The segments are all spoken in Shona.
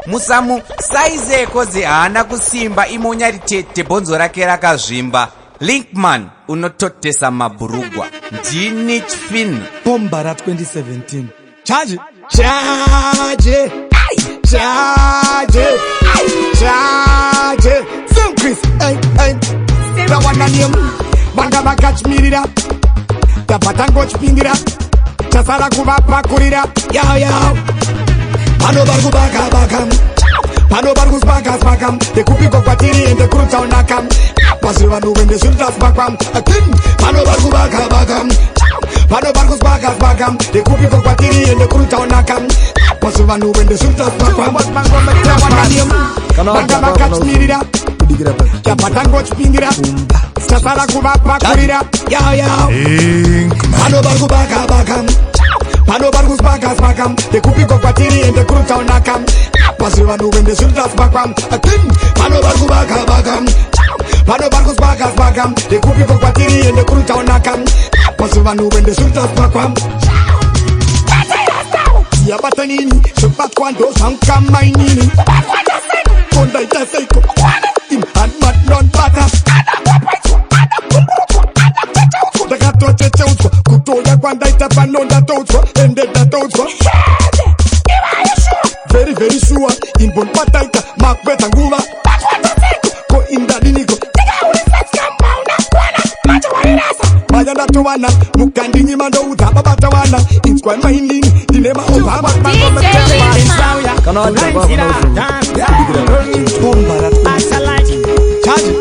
Musamu saize kozi haana kusimba, imonya ritete, bhonzo rake rakazvimba. Linkman unototesa mabhurugwa, ndini Chfin. Bomba ra 2017. Chaje, chaje, ai, chaje, ai, chaje. Sim Chris, hey, hey. Rawana name, vanga vakachimirira, tabva tangochipindira, chasara kuvapakurira. Yao yao. Pano vari kubaka baka, pano vari kuspaka spaka, ndekupikwa kwatiri ende kurutaunaka pasi vanhu vende zviritaspakwa. Pano vari kubaka baka, pano vari kuspaka spaka, ndekupikwa kwatiri ende kurutaunaka pasi vanhu vende zviritaspakwa. Kana Vanga wadhakwa vakachimirira, kudikira pasi. tabva tangochipindira, chasara kuvapakurira. Yao yao. Pano vari kubaka baka, pano vari kuspaka spaka, ndekupikwa kwatiri ende kurutaunaka pasi vanhu vende zviritaspakwa. Pano vari kubaka baka, pano vari kuspaka spaka, ndekupikwa kwatiri ende kurutaunaka pasi vanhu vende zviritaspakwa. Yabata nini zvobatwa ndo zvankamainini kondaita seiko imhanmatnonbata ndakatochecheudzwa kutoya kwandaita pano, ndatoudzwa ende ndatoudzwa very very sure. Imbonibataika makwedza nguva ko indadiniko maya ndatowana mukandinyima ndoudza babatawana inzwai mainini ndine maobama. Kana wadhakwa kudikira pasi. Bomba ra 2017. Chaje.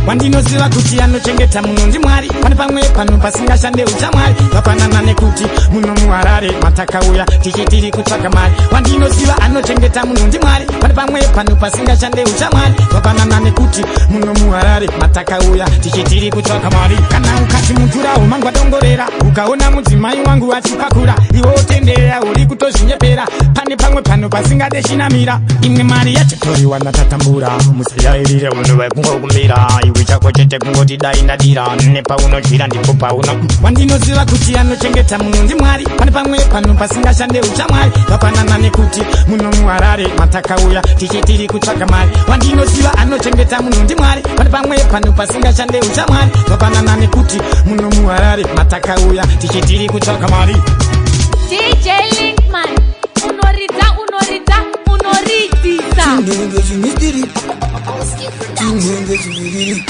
Wandinoziva kuti anochengeta munhu ndiMwari. Pane pamwe pano pasingashande uchamwari, zvafanana nekuti muno muHarare matakauya tichitiri kutsvaga mari. Wandinoziva anochengeta munhu ndiMwari. Pane pamwe pano pasingashande uchamwari, zvafanana nekuti muno muHarare matakauya tichitiri kutsvaga mari. Kana ukati mutura umangwadongorera, ukaona mudzimai wangu achipakura, iwe utenderera, uri kutozvinyepera. Pane pamwe pano pasingade chinamira, imwe mari yacho toriwana tatambura. Musajairire unhu wekungokumbira, iwe chako chete kungoti dai ndadira nepaunodyira ndipo pauno. Wandinoziva kuti anochengeta munhu ndiMwari. Pane pamwe pano pasingashande uchamwari, zvafanana nekuti muno muHarare matakauya tichitiri kutsvaga mari. Wandinoziva anochengeta munhu ndiMwari. Pane pamwe pano pasingashande uchamwari, zvafanana nekuti muno muHarare matakauya tichitiri kutsvaga mari. DJ Linkman, unoridza, unoridza, unoridzisa. Chinenge chimistiri, chinenge chimiriri.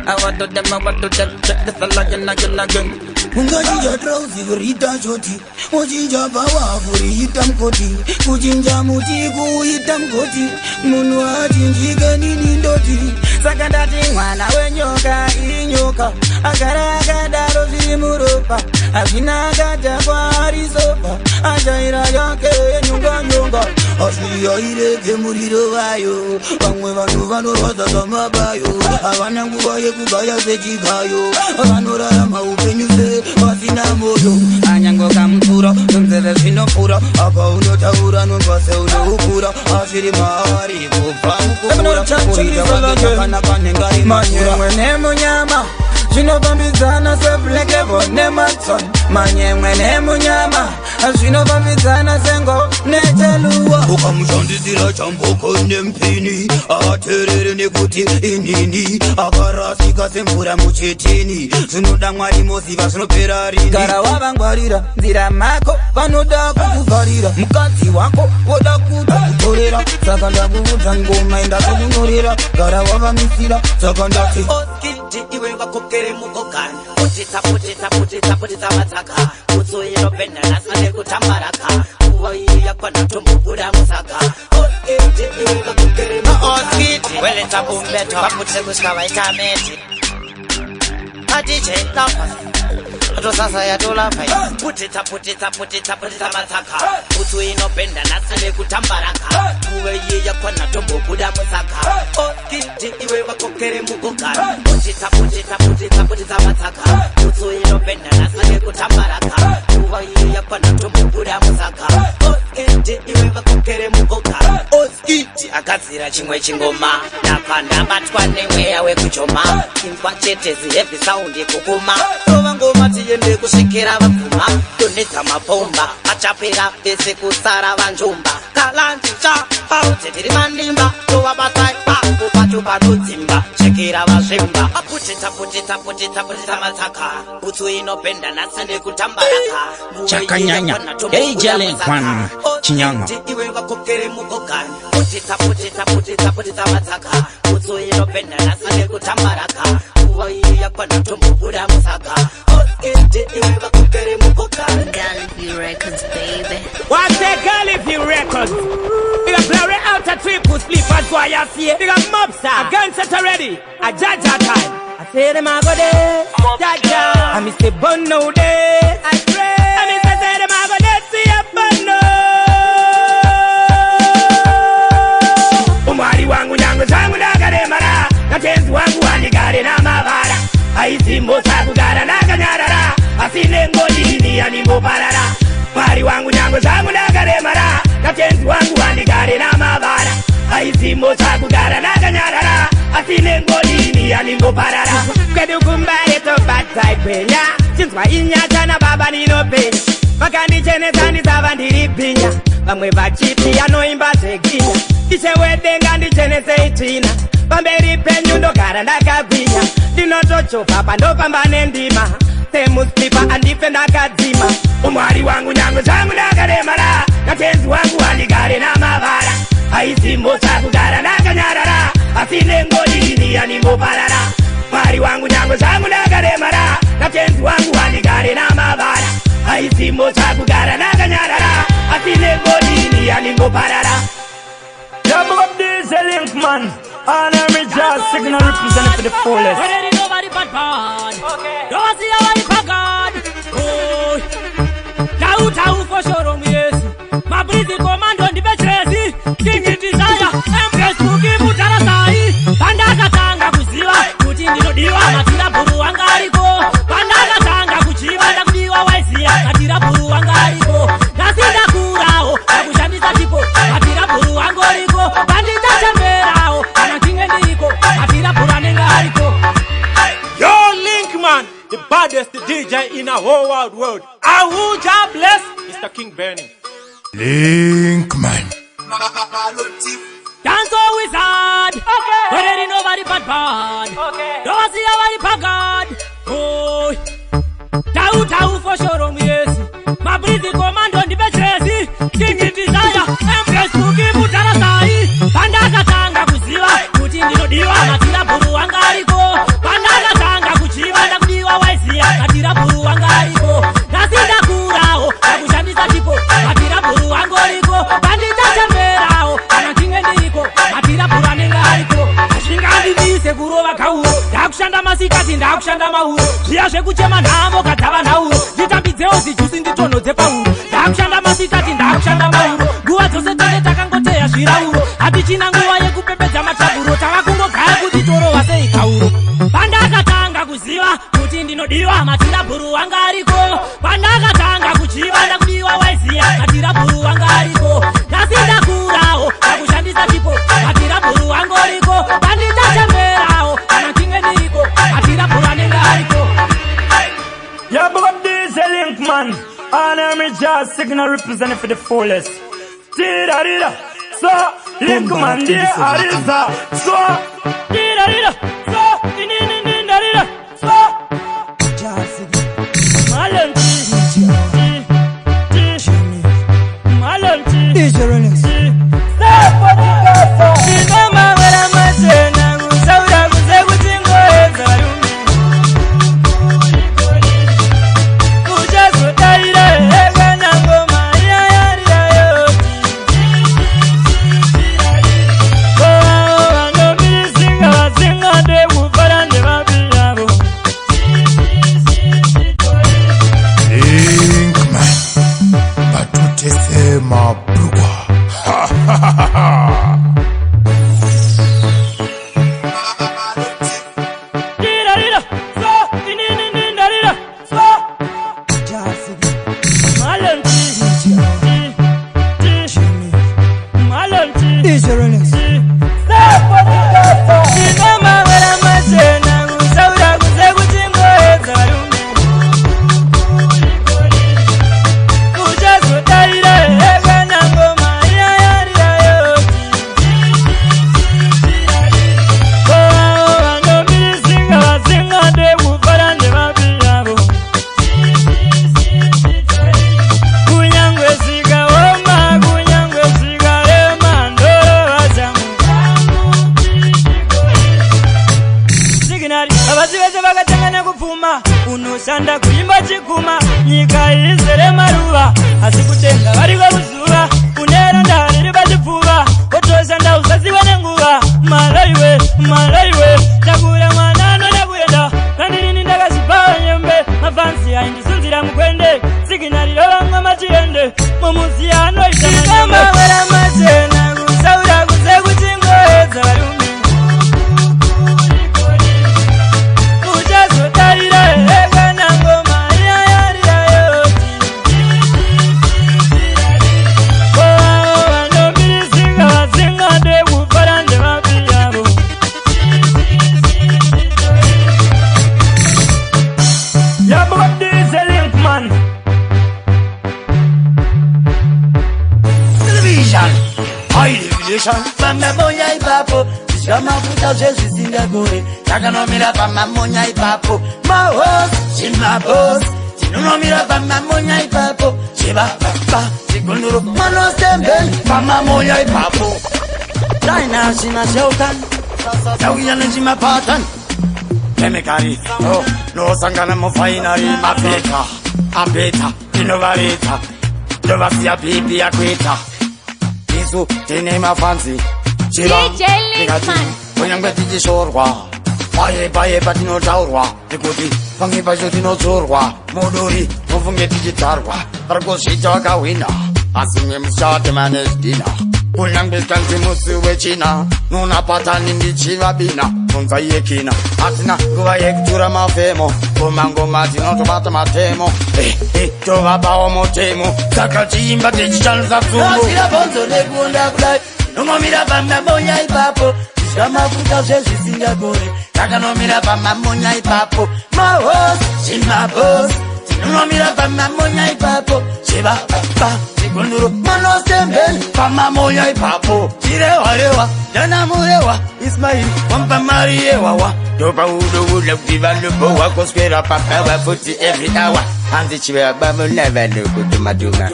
I want to them, check this again, again, again. Ungachinja trauzi kuriita short, wochinja bhawa kuriita mukoti, kuchinja muti kuita mugoti, munhu achinjike nini ndoti. Saka ndati mwana wenyoka inyoka, agara akadaro, zviri muropa, hazvina akadhakwa ari sober, ajaira yake yenyonga nyonga. Asi airege muriro wayo. Vamwe vanhu vanorwadza zvamabayo, havana nguva yekugaya sechigayo, vanorarama upenyu se vasina moyo. Anyangoka mutsuro munzeve zvinopfura. Apa unotaura nonzwa seunoukura, asiri maari kubva mukukura, kuita kwake chakanaka nengari masura. Manyemwe nemunyama zvinofambidzana seBlack neMatson. Manyemwe nemunyama zvinofambidzana sengo necheluwa. Ukamushandisira chamboko nemupini, ateerere nekuti inini akarasika semvura muchetini. Zvinoda Mwari, moziva zvinopera rini. Gara wavangwarira nzira mako, vanoda kukuvharira mukadzi wako, voda kutokutorera. Saka ndakuudza ngoma indakukunyorera, gara wavamisira. Saka ndati Oskiti iwe vakokere mukokani, putitsa putitsa putitsa putitsa matsaka, kutsu inopenda nhasi nekutambaraka, nguva iyi yakwana tombobuda musaka. Oskiti iwe vakokere mukokani, weletsa bumbeto vaputise kusvika vaita meti. ADJ Lapas tosasa yatolapa, putitsa putitsa putitsa putitsa matsaka, kutsu inopenda nhasi nekutambaraka, nguva iyi yakwana tombobuda musaka. Oskiti iwe vakokere mukokani, putitsa putitsa putitsa putitsa matsaka, kutsu inopenda nhasi nekutambaraka, nguva iyi yakwana tombobuda musaka. Oskiti iwe vakokere mukokani. Oskiti akadzi. Gadzira chimwe chingoma, ndabva ndabatwa nemweya wekuchoma. Inzwa chete ziheavy sound kukuma. Rova ngoma tiende kusvikira vabvuma. Donedza mabhomba achapera vese kusara vanjumba. Kalanjicha pauti tiri mandimba. Rova basa ipapo pacho panodzimba. Chekera vazvimba. Aputitsa putitsa putitsa putitsa matsaka. Bhutsu inopenda nhasi ndekutambaraka. Chakanyanya. DJ Linkman. Chinyanga. Iwe vakokere mugogani. Putitsa putitsa putitsa putitsa matsaka. Bhutsu inopenda nhasi ndekutambaraka. Nguva iyi yakwana tombobuda musaka. Oskete iwe vakokere mugogani. Galliview Records, baby. What's the Galliview Records? Big up Larry out of triple sleep as why see. Big up Mobster. A gun set already. A Jaja time. I say them I go there. Jaja. I miss the bun no day. I pray. I miss the say them I go there. See a bun no. Umwari wangu nyango zangu ndakaremara. Natenzi wangu wandigare namavara. Aisimbosa kugara ndakanyarara. Asine ngodini yanimboparara. Mwari wangu nyango zangu ndakaremara. Natenzi wangu wandigare namavara. Aisimbosa kugara ndakanyarara. Asine ngodini yanimboparara. Kwedu kumbare tobata igwenya. Chinzwa inyasha nababa ninopenya. Vakandichenesa ndisava ndiri bhinya. Vamwe vachiti anoimba zveginya. Ishe wedenga ndichenese itsvina. Pamberi penyu ndogara ndakagwinya. Ndinotochova pandofamba nendima. Semuslipa andife ndakadzima. Umwari wangu nyango zangu ndakaremara. Natenzi wangu wandigare namavara. Aisimbosa kugara ndakanyarara. Asine ngodini yanimboparara. Mwari wangu nyango zangu ndakaremara. Natenzi wangu wandigare namavara. Aisimbosa kugara ndakanyarara. Asine ngodini yanimboparara. Yeah, big up DJ Linkman. All every jazz signal represent for the fullest. Whether you know body bad bad. Don't see how I God. Oh, tau tau for sure, yes. My breezy commando ndipe chezi. King Desire, Empress Tuki Mutara Sai. Pandakatanga kuziva kuti ndinodiwa matira bhuru wanga ariko. Pandakatanga kuchiva ndakudiwa waiziya matira bhuru wanga ariko. Nhasi ndakurawo ndakushandisa chipo matira bhuru wangu ariko. Pandichachemberawo kana chinge ndiriko matira bhuru anenge ariko. Yo, Linkman, the baddest DJ in a whole wide world. Ahuja bless Mr. King Benny. Linkman. Dance wizard. Okay. Whether you know body bad bad. Okay. Don't see how I God. Oh. Tau tau for sure, yes. My breezy commando ndipe chezi. King Desire, Empress Tuki Mutara Sai. Pandakatanga kuziva kuti ndinodiwa matira bhuru wanga ariko. Pandakatanga kuchiva ndakudiwa waiziya matira bhuru wanga ariko. Nhasi ndakurawo ndakushandisa chipo matira bhuru wangu ariko. Pandichachemberawo kana chinge ndiriko matira bhuru anenge ariko. Hazvingandibise kurova kauro ndakushanda masikati ndakushanda mauro zviya zvekuchema nhamo kadzava nhauro nditambidzewo zijusi nditonhodze pauro ndakushanda masikati ndakushanda mauro nguva dzose tose takangoteya zvirauro hatichina nguva yekupembedza mataburo tava kungogaya kuti torova sei kauro. Pandakatanga kuziva kuti ndinodiwa matira bhuru wanga ariko. Pandakatanga kuchiva ndakudiwa waiziya matira bhuru wanga ariko. Nhasi ndakurawo ndakushandisa chipo matira bhuru wangu ariko. Pandichachemberawo kana chinge ndiriko matira bhuru anenge ariko. Yeah, big up DJ Linkman. All every jazz signal represent for the fullest. Tira-rira, so Linkman, dear Ariza, so Tira-rira, so ininindindarira, so Malonti, Malonti, DJ Rollins. Linkman. Batotese mabrugwa. Ha ha ha ha. Tira-rira, so ininindindarira, so Malonti, Malonti, DJ Rollins. Kushanda kuimba chikuma, nyika izere maruva, asi kutenga variko kuzuva. Uneranda riri pachipfuva, wotoshanda usaziwe nenguva. Malaiwe, malaiwe, takura mwana anoda kuenda. Kandirini ndakazvipawa nyembe, mafansi aindisunzira mukwende. Siginari rovamwe machiende, mumuzi anoita mawera machena, kusaura kuze kuchingoedza varume. Uchazotarira here kana ngoma iya yarira yoti? Avo vanomirisika vasingade kufara ndevapi yavo? Yeah, but this a link man. Television, high definition. Pamamonya ipapo, zvichamafuta zvezvisingagore. Takanomira pamamonya ipapo, mahos zvimabos. Tinonomira pamamonya ipapo, chivababa chigunduro manosembeni pamamonya ipapo. Daina china sheukan, sauya nechimapatan. Kemikari, oh, nosangana mufainari mapeta, apeta, tinovareta, tovasiya pipi yakuita. Isu tine mafanzi, chiva, DJ Linkman. Kunyangwe tichishorwa, paye paye patinotaurwa, nekuti pamwe pacho tinodzorwa, muduri, mufunge tichitarwa, vari kuzviita vakahwina, asi mwe musatema nezvidhina. Kunyangwe zvikanzi musi wechina, nunapatani ndichivabina, bvunza yekina, hatina nguva yekutura mafemo, kumangoma tinotobata matemo, eh, eh, tovapawo mutemo, saka chiimba tichishandisa tsumo. Bhonzo rekuonda kudai, unomira pamamonya ipapo, zvamafuta zvezvisingagore. Takanomira pamamonya ipapo, mahos zvimabos. Tinonomira pamamonya ipapo, chivababa chigunduro manosembeni pamamonya ipapo. Chirewarewa ndanamurewa Ismaili wampa mari yewawa, ndopaudobuda kuti vanobohwa kuswera papawa futi every hour. Hanzi chivaba muna vanhu kutumatuma,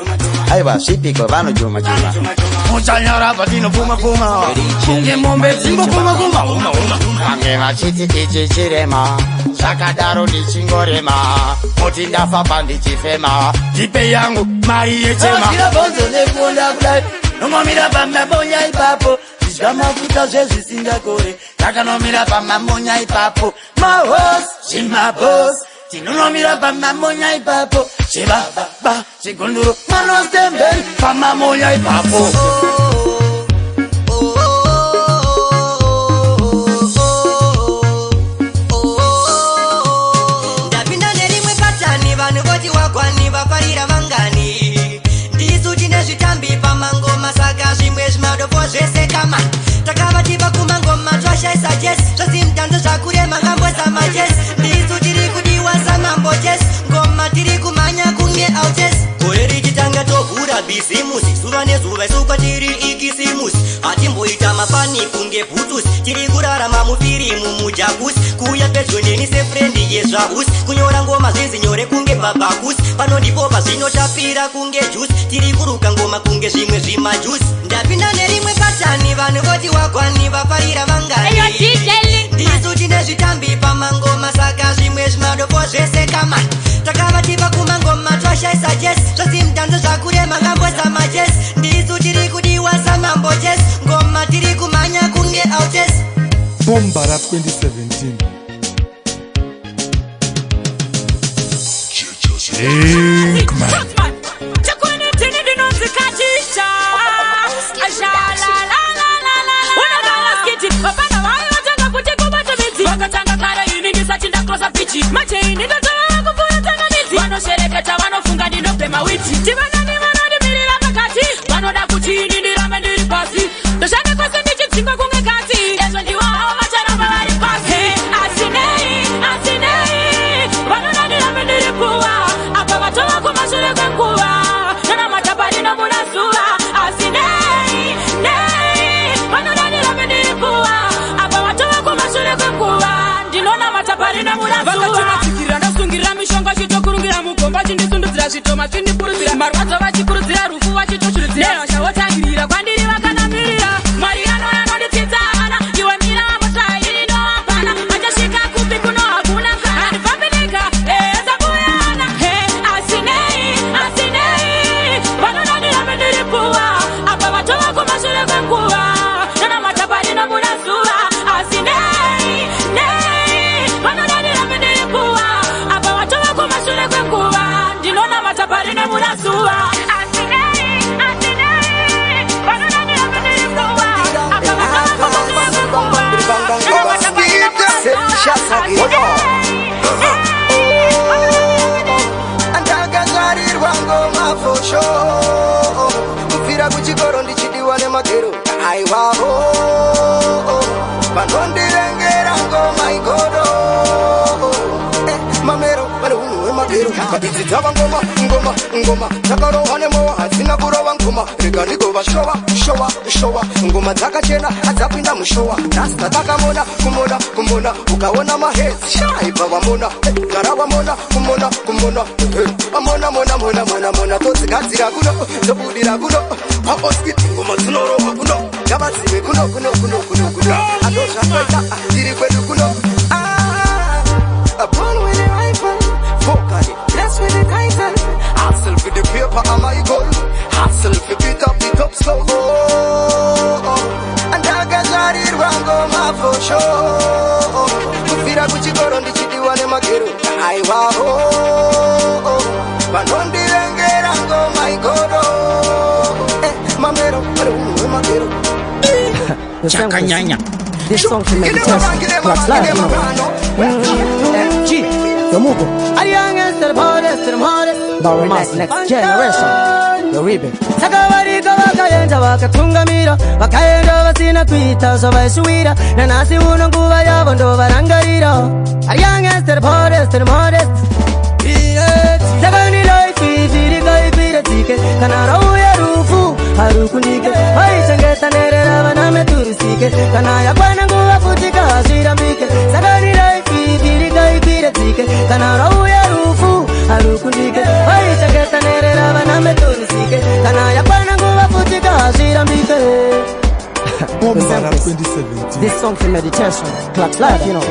aiwa svipiko vanojuma juma. Muchanyara patinopfuma pfuma kunge mombe dzingopfuma kuma uma uma. Vamwe vachiti ichi chirema, zvakadaro ndichingorema, muti ndafa pandichifema, ndipe yangu mari yechema. Bhonzo nekuonda kudai, nomomira pamamonya ipapo, zvamafuta zvezvisingakore. Takanomira pamamonya ipapo, mahos zvimabos. Tinonomira pamamonya ipapo, chivababa chigunduro manosembeni pamamonya ipapo. Ndapinda nerimwe patani, vanhu voti wagwani, vafarira vangani. Ndisu tine zvitambi pamangoma, saka zvimwe zvimadopo zvese kama takavatipa kumangoma twashaisa jesi zvosimutanzo zvakurema ngambozama jesi. Ndisu tiri kudiwa samambo jesi, ngoma tiri kumhanya kunge autesi. Gore richitanga tovhura bhizimusi, zuva nezuva isu kwatiri ikisimusi. Hatimboita mafani kunge bhutusi, tiri kurarama mufirimu mujakusi. Kuuya pedyo neni sefrendi yezvahusi, kunyora ngoma zvinzi nyore kunge babhakusi. Pano ndipo pazvinotapira kunge jusi, tiri kuruka ngoma kunge zvimwe zvimajusi. Ndapinda nerimwe patani, vanhu voti wagwani, vafarira vangani. Eyo DJ Linkman. Ndisu tine zvitambi pamangoma, saka zvimwe zvimadopo zvese kama takavatipa kumangoma twashaisa jesi zvosimutanzo zvakurema ngambozama jesi. Ndisu tiri kudiwa samambo jesi, ngoma tiri kumhanya kunge autesi. Bomba ra 2017. Linkman. Chakwenetini ndinonzi kachicha. Unogara skiti, vapana vayo vatanga kuti kubata midzi. Vakatanga kare ini ndisati ndakrosa pichi. Manje ini ndotovala kupfuura tsangamidzi. Vanoshereketa vanofunga ndinobhema witi. Tivanani vanondimirira pakati, vanoda kuti ini ndirambe ndiri pasi. Ndoshanda kwese ndichidzingwa kunge katsi. Ezvo ndivo havo vacharamba vari pasi. Asinei, asinei, vanoda ndirambe ndiri kuwa. Apa vatova kumashure kwenguva, nana rinobuda zuva. Asinei, nei, vanoda ndirambe ndiri kuwa. Apa vatova kumashure kwenguva, ndinona matapa rinobuda zuva. Vakatsikirira ndosungirira mishonga, chitokurungira mugomba, chindisundudzira zvitoma, chindikurudzira marwadzo, vachikurudzira rufu, vachitochurudzira nehosha, votangirira kwandiri vakanamirira. Mwari anouya anonditsitsa hana, iwe mira mota ini ndohapana, achasvika kupi kuno hakuna kana handifambi ndega. Esabuya. Vanoyemura zuva. Asinei, asinei, vanonanira pendiri kuva. Apa Ndakazvarirwa ngoma fosho, kubvira kuchikoro ndichidiwa nemagero. Aiwaho, vanondirengera ngoma igodo. Mamero vane unhu hwemagero. Idzi dzava ngoma, ngoma, ngoma dzakarohwa nemowa, hadzina kurova ngoma. Rega ndigova showa, showa, showa. Ngoma dzakachena adzapinda mushowa. Rasta takamona kumona, kumona. Ukaona mahedzi shaibva wamona. Gara wamona kumona, kumona. Amona, mona, mona, mona, mona. Todzigadzira kuno, dzobudira kuno. Paoskiti ngoma dzinorohwa kuno. Ngavazive kuno, kuno, kuno, kuno, kuno. Andozvatoita tiri kwedu kuno. Ah, born with a rifle, vocally, blessed with the title. Hustle for the paper, am I goal? Hustle for beat up, beat up slow. Ndakazvarirwa ngoma for sure, kubvira kuchikoro ndichidiwa nemagero. Aiwaho, vanondirengera ngoma igodo. Mamero vane unhu hwemagero. Chakanyanya. This song for meditation. Class life, you know. G, Yomugo. Youngest, the hardest, the hardest. Barry next generation. The ribbon. Saka variko vakaenda vakatungamira, vakaenda vasina kuita zvavaishuwira. Nanhasi uno nguva yavo ndovarangarira. Youngest, the hardest, the hardest. Saka ni life ivhirika dzike, kana rauya rufu harukundike. Vaichengeta nherera vana meturusike, kana yakwana nguva futika hazvirambike. Saka ni life ivhirika dzike, kana rauya rufu harukundike. Vaichengeta nherera vana meturusike, kana yakwana nguva futika hazvirambike. Bombara 2017. This song for meditation. Class life, you know.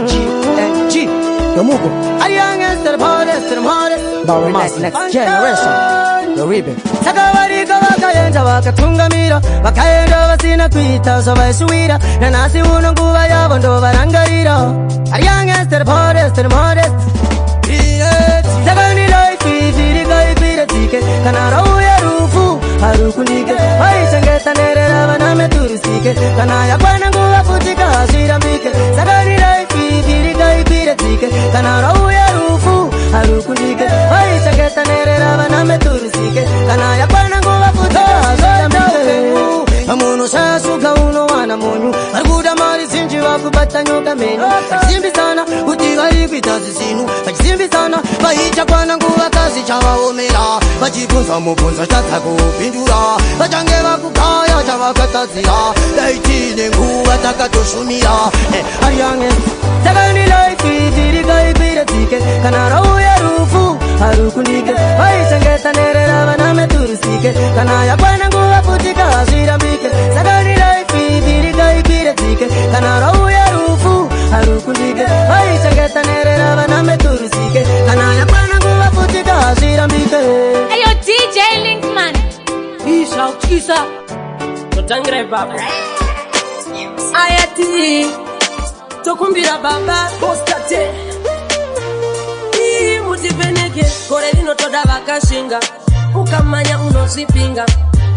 G N G. Yomugo. Youngest, the hardest, the hardest. Barry next generation. The ribbon. Saka variko vakaenda vakatungamira, vakaenda vasina kuita zvavaishuwira. Nanhasi uno nguva yavo ndovarangarira. Youngest, the hardest, the hardest. Saka ni life ivhirika dzike, kana rauya rufu harukundike. Vaichengeta nherera vana meturusike, kana yakwana nguva futika hazvirambike. Saka ni life ivhirika dzike, kana rauya rufu harukundike. Vaichengeta nherera vana meturusike, kana yakwana nguva futika hazvirambike. Munhu shashuka unowana munyu, vari kuda mari zinji vakubata nyoka menu, vachisimbisana kuti vari kuita zvisinu, vachisimbisana vaichakwana nguva kazichavaomera, vachibvunza mubvunzo tadza kupindura, vachange vakugaya chavakatadzira. Dai tine nguva takatoshumira. Saka ni life ivhirika dzike, kana rauya rufu harukundike. Vaichengeta nherera vana meturusike, kana yakwana nguva futika hazvirambike. Saka ni life ivhirika dzike, kana rauya rufu harukundike. Vaichengeta nherera vana meturusike, kana yakwana nguva futika hazvirambike. Ayo DJ Linkman. Isha utyisa. Totangira ipapo. Ayati tokumbira baba postate mutiveneke. Gore rinotoda vakashinga, ukamanya unozvipinga.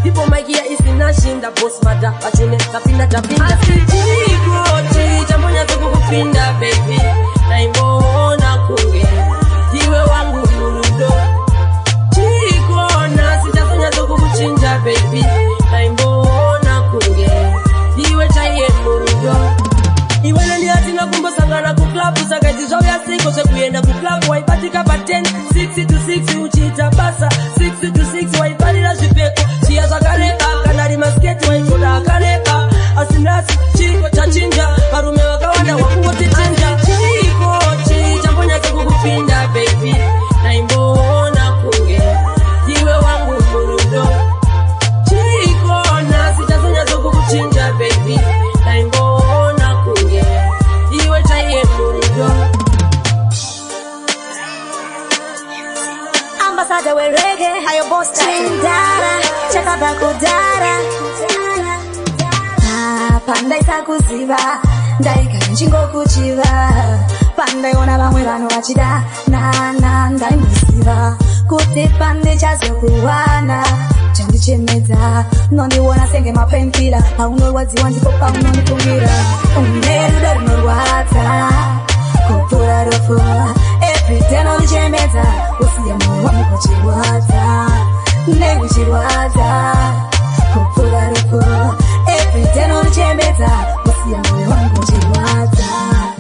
Ipo maikiya isina shinda bos mada vachine tapinda tapinda. Asi chikoti chambonyatso kukupinda baby, naimboona kunge iwe wangu murudo. Chikona sichazonyatso kukuchinja baby, naimboona kunge iwe chaiye murudo. Iwe neni hatina kumbosangana kuclub, saka idzi zvauya siko zvekuenda kuclub? Waibatika pa10 6 to 6 uchiita basa 6 to 6. Waifarira zvipfeko zviya zvakareba, kana rimasketi waitoda akareba. Asi nhasi chiko chachinja? Varume vakawanda wakungotichinja. Chiko chi chambonyatso kukupinda baby, naimboona kunge iwe wangu murudo. Chiko nhasi chazonyatso kukuchinja baby, naimboona kunge iwe chaiye murudo. Ambassador wereggae, ayo boss chindara chakabva kudhara. Ah, pandaisakuziva ndaigara ndichingokuchiva, pandaiona vamwe vanhu vachida nana ndaimboziva. Kuti pandichazokuwana chandichemedza, unondiona senge mapainkiller, paunorwadziwa ndipo paunondifungira. Une rudo runorwadza kupfuura rufu, everyday unondichemedza, usiya moyo wangu uchirwadza, neuchirwadza kupfuura rufu, everyday unondichemedza, usiya moyo wangu uchirwadza.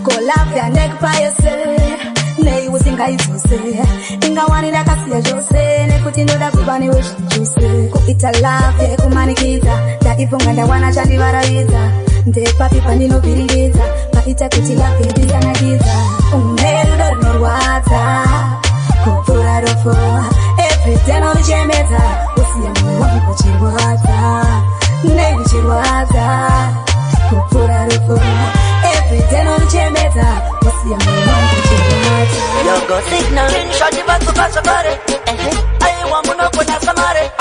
Ko love yandekupa yese, nei usingaidzose? Ingawani ndakasiya zvose nekuti ndoda kuva newe zvinhu. Kuita love yekumanikidza, ndaifunga ndawana chandivaraidza. Ndepapi pandinovhiringidza paita kuti love yedu isanakidza? Une rudo runorwadza kupfuura rufu, everyday unondichemedza, usiya moyo wangu uchirwadza, neuchirwadza kupfuura rufu, everyday unondichemedza, usiya moyo wangu uchirwadza. Yogo signal. Kinshati batsuka zvakare. Aiwa, munogona samare.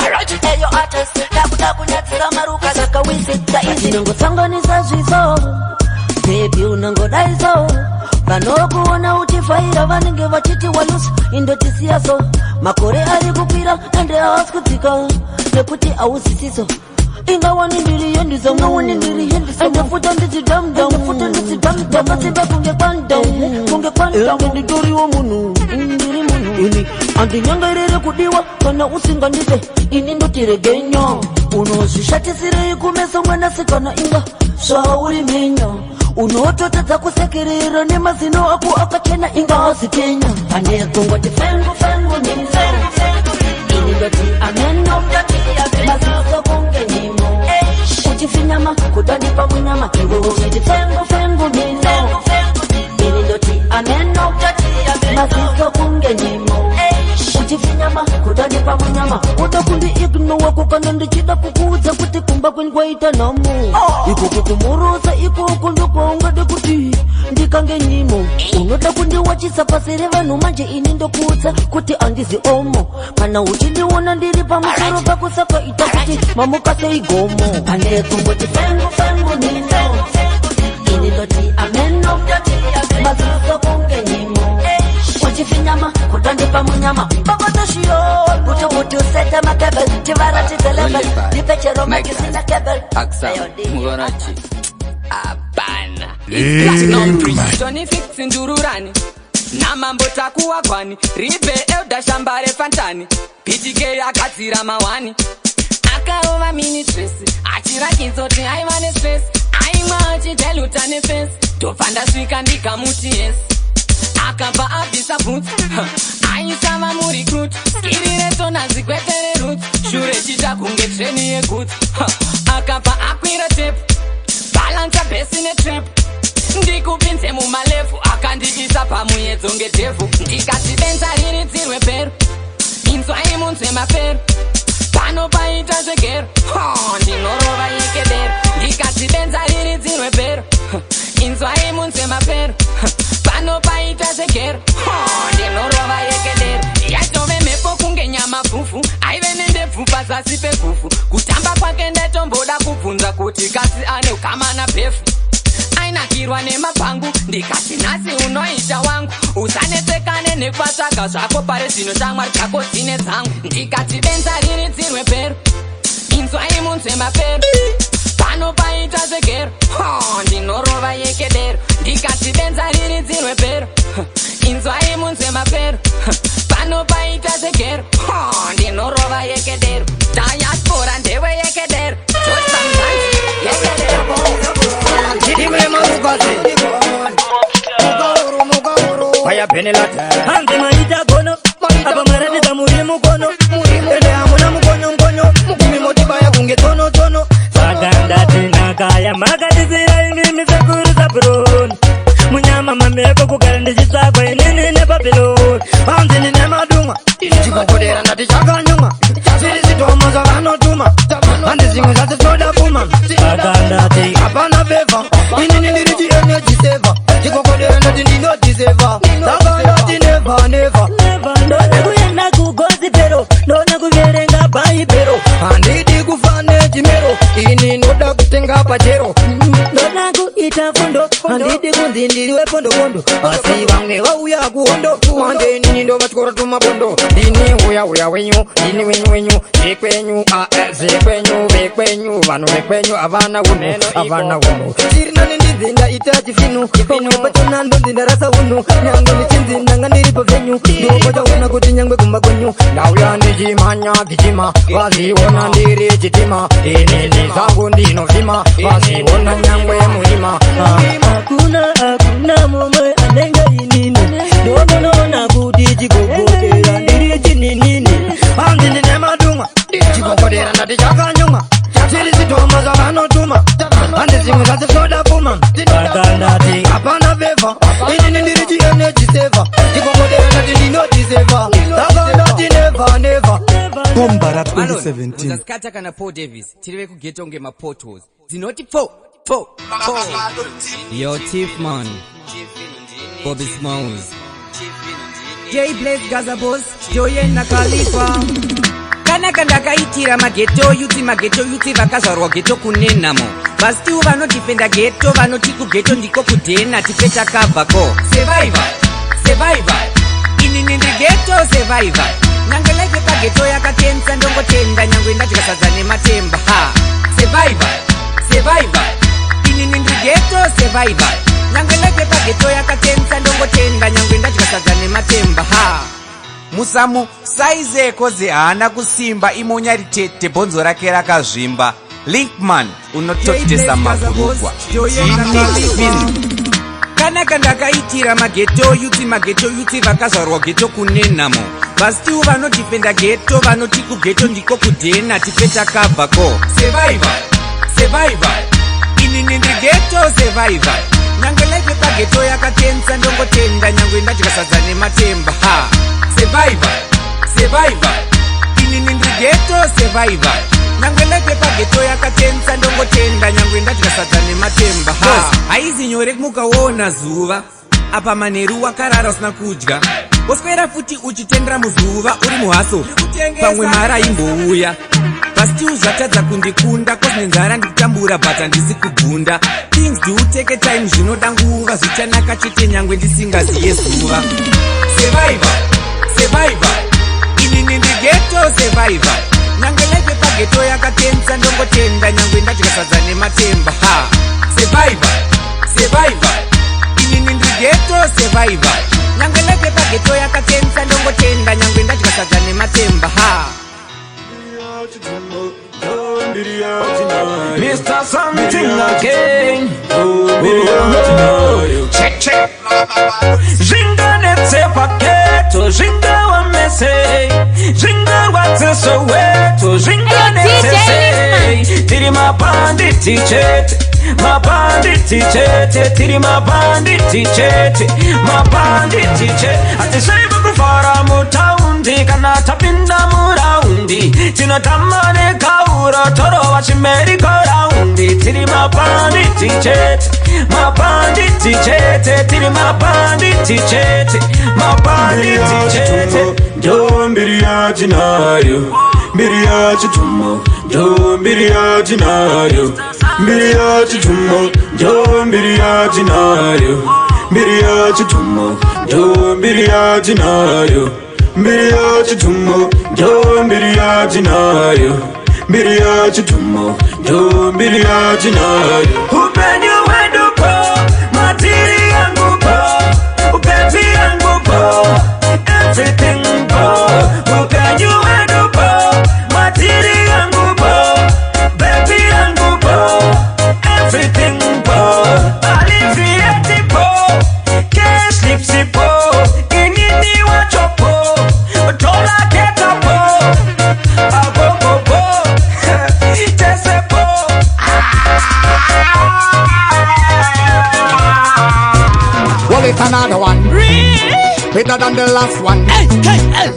Eyo artist, takuda kunyadzisa maruka zvakawizi saizi. Ndinongosanganisa zviso, baby, unongodaiso. Vanokuona uchifaira vanenge vachiti walusa, indotisiyaso. Makore ari kukwira ende haasi kudzika nekuti hausisiso. Ingawani ndiri yendisa, ndiri yendisa, ende futa nditi damdam, futa nditi damdam, ndakasimba kunge quantum, kunge quantum. Nditoriwo munhu, ndiri munhu ini, handinyengerere kudiwa kana usingandipe ini, ndotiregenyo. Unozvishatisirei kumeso, mwanasikana? Inga zvauri mhenya, unototadza kusekerera nemazino ako akachena, inga hazitenya. Pane kungoti fengu fengu nini, ini ndoti ameno. Maziso kunge nyimo, uchifinyama kutandipa munyama, iwe uchiti fengu fengu nino, ini ndoti ameno. Maziso kunge nyimo, uchifinyama kutandipa munyama. Uda kundiignore ko kana ndichida kukuudza kuti kumba kwenyu kwaita nhamo, ikoko kumurutsa ikoko ndokwaungade kuti ndikange nyimo. Unoda kundiwachisa pasi revanhu, manje ini ndokuudza kuti handizi omo. Kana uchindiona ndiri pamusoro pako, saka ita kuti mamuka sei gomo. Pane kungoti fengu fengu nino, ini ndoti ameno. Maziso kunge nyimo, uchifinyama kutandipa munyama. Bakotoshiyo kuti usete makebel, tivaratidze level, ndipe chero makisina kebel. Aksa, mukonochi. Hapana. Tony Fix ndururani namambo takuwagwani ribe elda shambare fantani PTK agadzira mawani akarova mini dress achirakidza kuti aiva nestress, aimwa achideluta nefesi. Ndobva ndasvika ndikamuti yes, akabva abvisa boots, aisava murecruit, skiri retonazi kwete reroots, shure chiita kunge treni yegoods. Akabva akwira tepu, balansa bass netrap, ndikupinze mumalefu, akandiisa pamuyedzo ngedhevhu. Ndikati benza riridzirwe bhero, inzwai munzwe mafero, pano paita zvegero, ndinorova yekedero. Ndikati benza riridzirwe bhero, inzwai munzwe mafero, pano paita zvegero, ndinorova yekedero. Yatove mhepo kunge nyama fufu, aive nendebvu pazasi pegufu. Kutamba kwake ndatomboda kubvunza kuti kasi ane ukama nabhefu. Ainakirwa nemabhangu, ndikati nhasi unoita wangu, usanetsekane nekwatsvaga zvako pare zvino, shamwari dzako dzine dzangu. Ndikati benza riridzirwe bhero, inzwai munzwe mafero, pano paita zvegero, ndinorova yekedero. Ndikati benza riridzirwe bhero, inzwai munzwe mafero, pano paita zvegero, ndinorova yekedero. Diaspora ndewe yekedero, josamzanzi yekedero. Iwe marukazi Vaya Benelata. Hanzi maita gono apa, maratidza muri mukono, ende hamuna mukonyo mukonyo, mukumi motibaya kunge tono tono. Saka ndati nhaka yamakatisiya imimi sekuru Zabhuroni, munyama mameko kugara ndichitsvagwa inini neBhabhiloni. Hanzi ndine madumwa, chikokodera ndati chakanyumwa, zviri zvitomo zvavanotuma, handi zvimwe zvacho tinoda pfuma. Saka ndati hapana favour, inini ndiri chienergy saver, chikokodera ndati ndinodiseva, saka ndati never never. Ndode kuenda kugospel, ndone kuverenga bhaibhero. Handidi kufa nechimero, ini ndoda kutenga pachero. Ndoda. Ita fundo, handidi kunzi ndiri wepondopondo, asi vamwe vauya kuhondo, manje inini ndovatyora tumabondo. Ndini uya uya wenyu, ndini wenyu wenyu, zvekwenyu, zvekwenyu, vekwenyu, vanhu vekwenyu havana unhu, havana unhu. Chiri nani ndinzi ndaita chifinu, pamwe pachona ndonzi ndarasa unhu, nyangwe ndichinzi ndanga ndiri pavenyu, ndopachaona kuti nyangwe kumba kwenyu ndauya ndichimhanya gichima, vazviona ndiri chitima, inini zvangu ndinovhima, vazviona nyangwe muima. Hakuna, hakuna mumwe anenge inini, ndomunoona kuti chigogodera ndiri chininini. Hanzi ndine madumwa, chigogodera ndati chakanyumwa, chiri zvidhoma zvavanotuma, handi zvimwe zvacho zvinoda pfuma. Saka ndati hapana favour, inini ndiri chienergy saver, chigogodera ndati ndinotiseva, saka ndati never never. Bombara 2017. Skata kana Paul Davis, tiri vekughetto ngemapotholes dzinoti pfo pfo pfo. Yo, Tiffman, Bobby Smalls, J Blaze, Gaza Boss, Joyena Khalifa. Kanaka ndakaitira maghetto youth, maghetto youth vakazvarwa ghetto kunenamo, vastiu vanodefenda ghetto, vanoti kughetto ndiko kudhena, tipe takabvako. Survivor, survivor, inini ndiri ghetto survivor. Nyange life paghetto yakatensa, ndongotenda nyangwe ndadya sadza nematemba. Ha, survivor, survivor, inini ndiri ghetto survivor. Nyange life paghetto yakatensa, ndongotenda nyangwe ndadya sadza nematemba. Ha. Musamu saize kozi haana kusimba, imonya ritete, bhonzo rake rakazvimba. Linkman, unototesa mabhurugwa. Ndini kanaka ndakaitira maghetto youth, maghetto youth vakazvarwa ghetto kunenamo, vastiu vanodefenda ghetto, vanoti kughetto ndiko kudhena, tipe takabvako. Survivor, survivor, inini ndiri ghetto survivor. Nyange life paghetto yakatensa, ndongotenda nyangwe ndadya sadza nematemba. Ha, survivor, survivor, inini ndiri ghetto survivor. Nyangwe life paghetto yakatensa, ndongotenda nyangwe ndadya sadza nematemba. Ha, haizi nyore kumukaona zuva apa manheru wakarara usina kudya, woswera futi uchitendera muzuva uri muhustle, pamwe mari aimbouya pastiu zvatadza kundikunda cause nenzara ndikutambura, but handisi kubvunda. Things do take time, zvinoda nguva, zvichanaka chete nyangwe ndisingaziye zuva. Survivor, survivor, inini ndiri ghetto survivor. Nyange life paghetto yakatensa, ndongotenda nyangwe ndadya sadza nematemba. Ha, survivor, survivor, inini ndiri ghetto survivor. Nyange life paghetto yakatensa, ndongotenda nyangwe ndadya sadza nematemba. Ha. Mr. Something again. Oh, check, check. Zvinganetse paghetto, zvingawamese, zvingarwadze Soweto, zvinganetse sei. Tiri mabhanditi chete, mabhanditi chete, tiri mabhanditi chete, mabhanditi chete. Hatisvaivi kufara mutaundi kana tapinda muround, tinotamba nekauro, torova chimerry-go-round. Tiri mabhanditi chete, mabhanditi chete, tiri mabhanditi chete, mabhanditi chete. Ndo mbiri yatinayo, mbiri yachitumo, ndo mbiri yatinayo, mbiri yachitumo, ndo mbiri yatinayo, mbiri yachitumo, ndo mbiri yatinayo, mbiri yachitumo, ndo mbiri yatinayo, mbiri yachitumo, ndo mbiri yatinayo. Upenyu hwedu po, matiri yangu po, upepi yangu po, everything po. Upenyu hwedu po, matiri yangu po, baby yangu po, everything po. Alivieti po, K-Slips po, inini wacho po, tola keta po, agogo po, tese po. Well, it's another one. Better than the last one. Hey, hey, hey.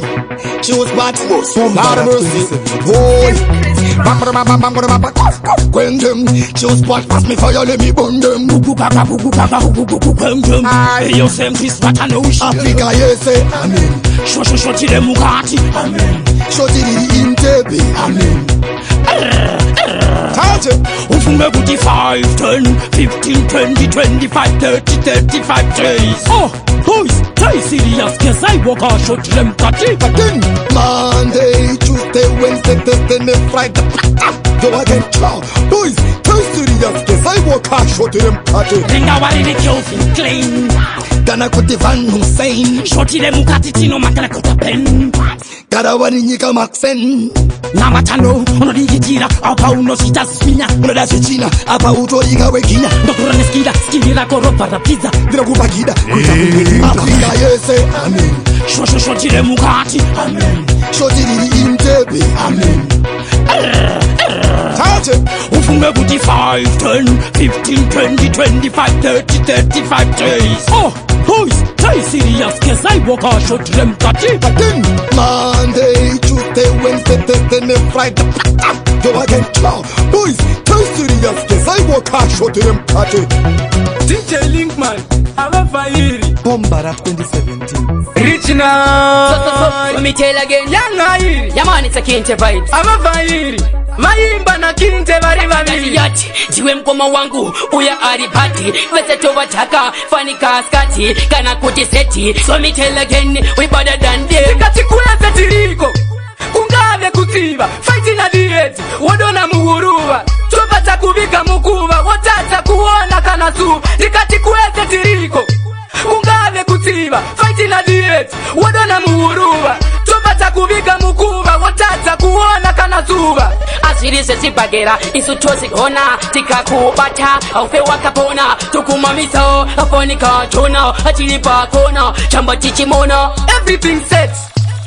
Choose what? Lord of mercy. Boy. Bam, bam, bam, bam, bam, bam, bam. Quentin. Choose what? Pass me fire, let me burn them. Aye. Yo, same this what I know. Africa, yes, say amen. Sho, sho, sho, ti democratie. Amen. Sho, ti di Entebbe. Amen. Taje. Ufunge kuti 5, 10, 15, 20, 25, 30, 35 days. Oh, boys, stay serious, cause I walk a shot them kati. Again, Monday, Tuesday, Wednesday, Thursday, and Friday. Yo again, ciao. Boys, tell serious, cause I walk a shot them party. Ringa wariri Kelvin Klein. Kana kuti Van Hussein. Shoti remukati tinomakana kuta pen. Gara wari nyika Maxen. Namatano, unodikitira, apa unosvita zvinya. Unoda zvechina, apa utorika wegina. Ndokura neskida, skiri rako robva rapidza. Ndinokupa gida, kuita kunge Afrika yese. Amen. Shosho shoti remukati, amen. Shoti riri intebe. Amen. Tache. Ufunge kuti 5, 10, 15, 20, 25, 30, 35 days. Oh, boys, stay serious, cause I walk a shot remukati. Again, Monday, Tuesday, Wednesday, Thursday, and Friday. Yo again, ciao. Boys, tell serious, cause I walk a shot them party. DJ Linkman avavhairi Bomba rap 2017. Richina So, me tell again. Yangairi Yeah, man, it's a Kinte vibes. Avavhairi vaimba naKinte vari vaviri. Yati ndiwe mukoma wangu uya ari pati vese tovataka fanika skati kana kuti seti. So me tell again, we better than them. Tikati kwese tiriko kungave kutsiva fighting adireti wodona muhuruva tobata kuviga mukuva wotadza kuona kana zuva. Ndikati kwese tiriko kungave kutsiva fighting adireti wodona muhuruva tobata kuviga mukuva wotadza kuona kana zuva. Azviri zvechibhakera isu tozigona tikakubata haufe wakapona tokumamisa afanika chona achiri pakona chamba tichimona. Everything set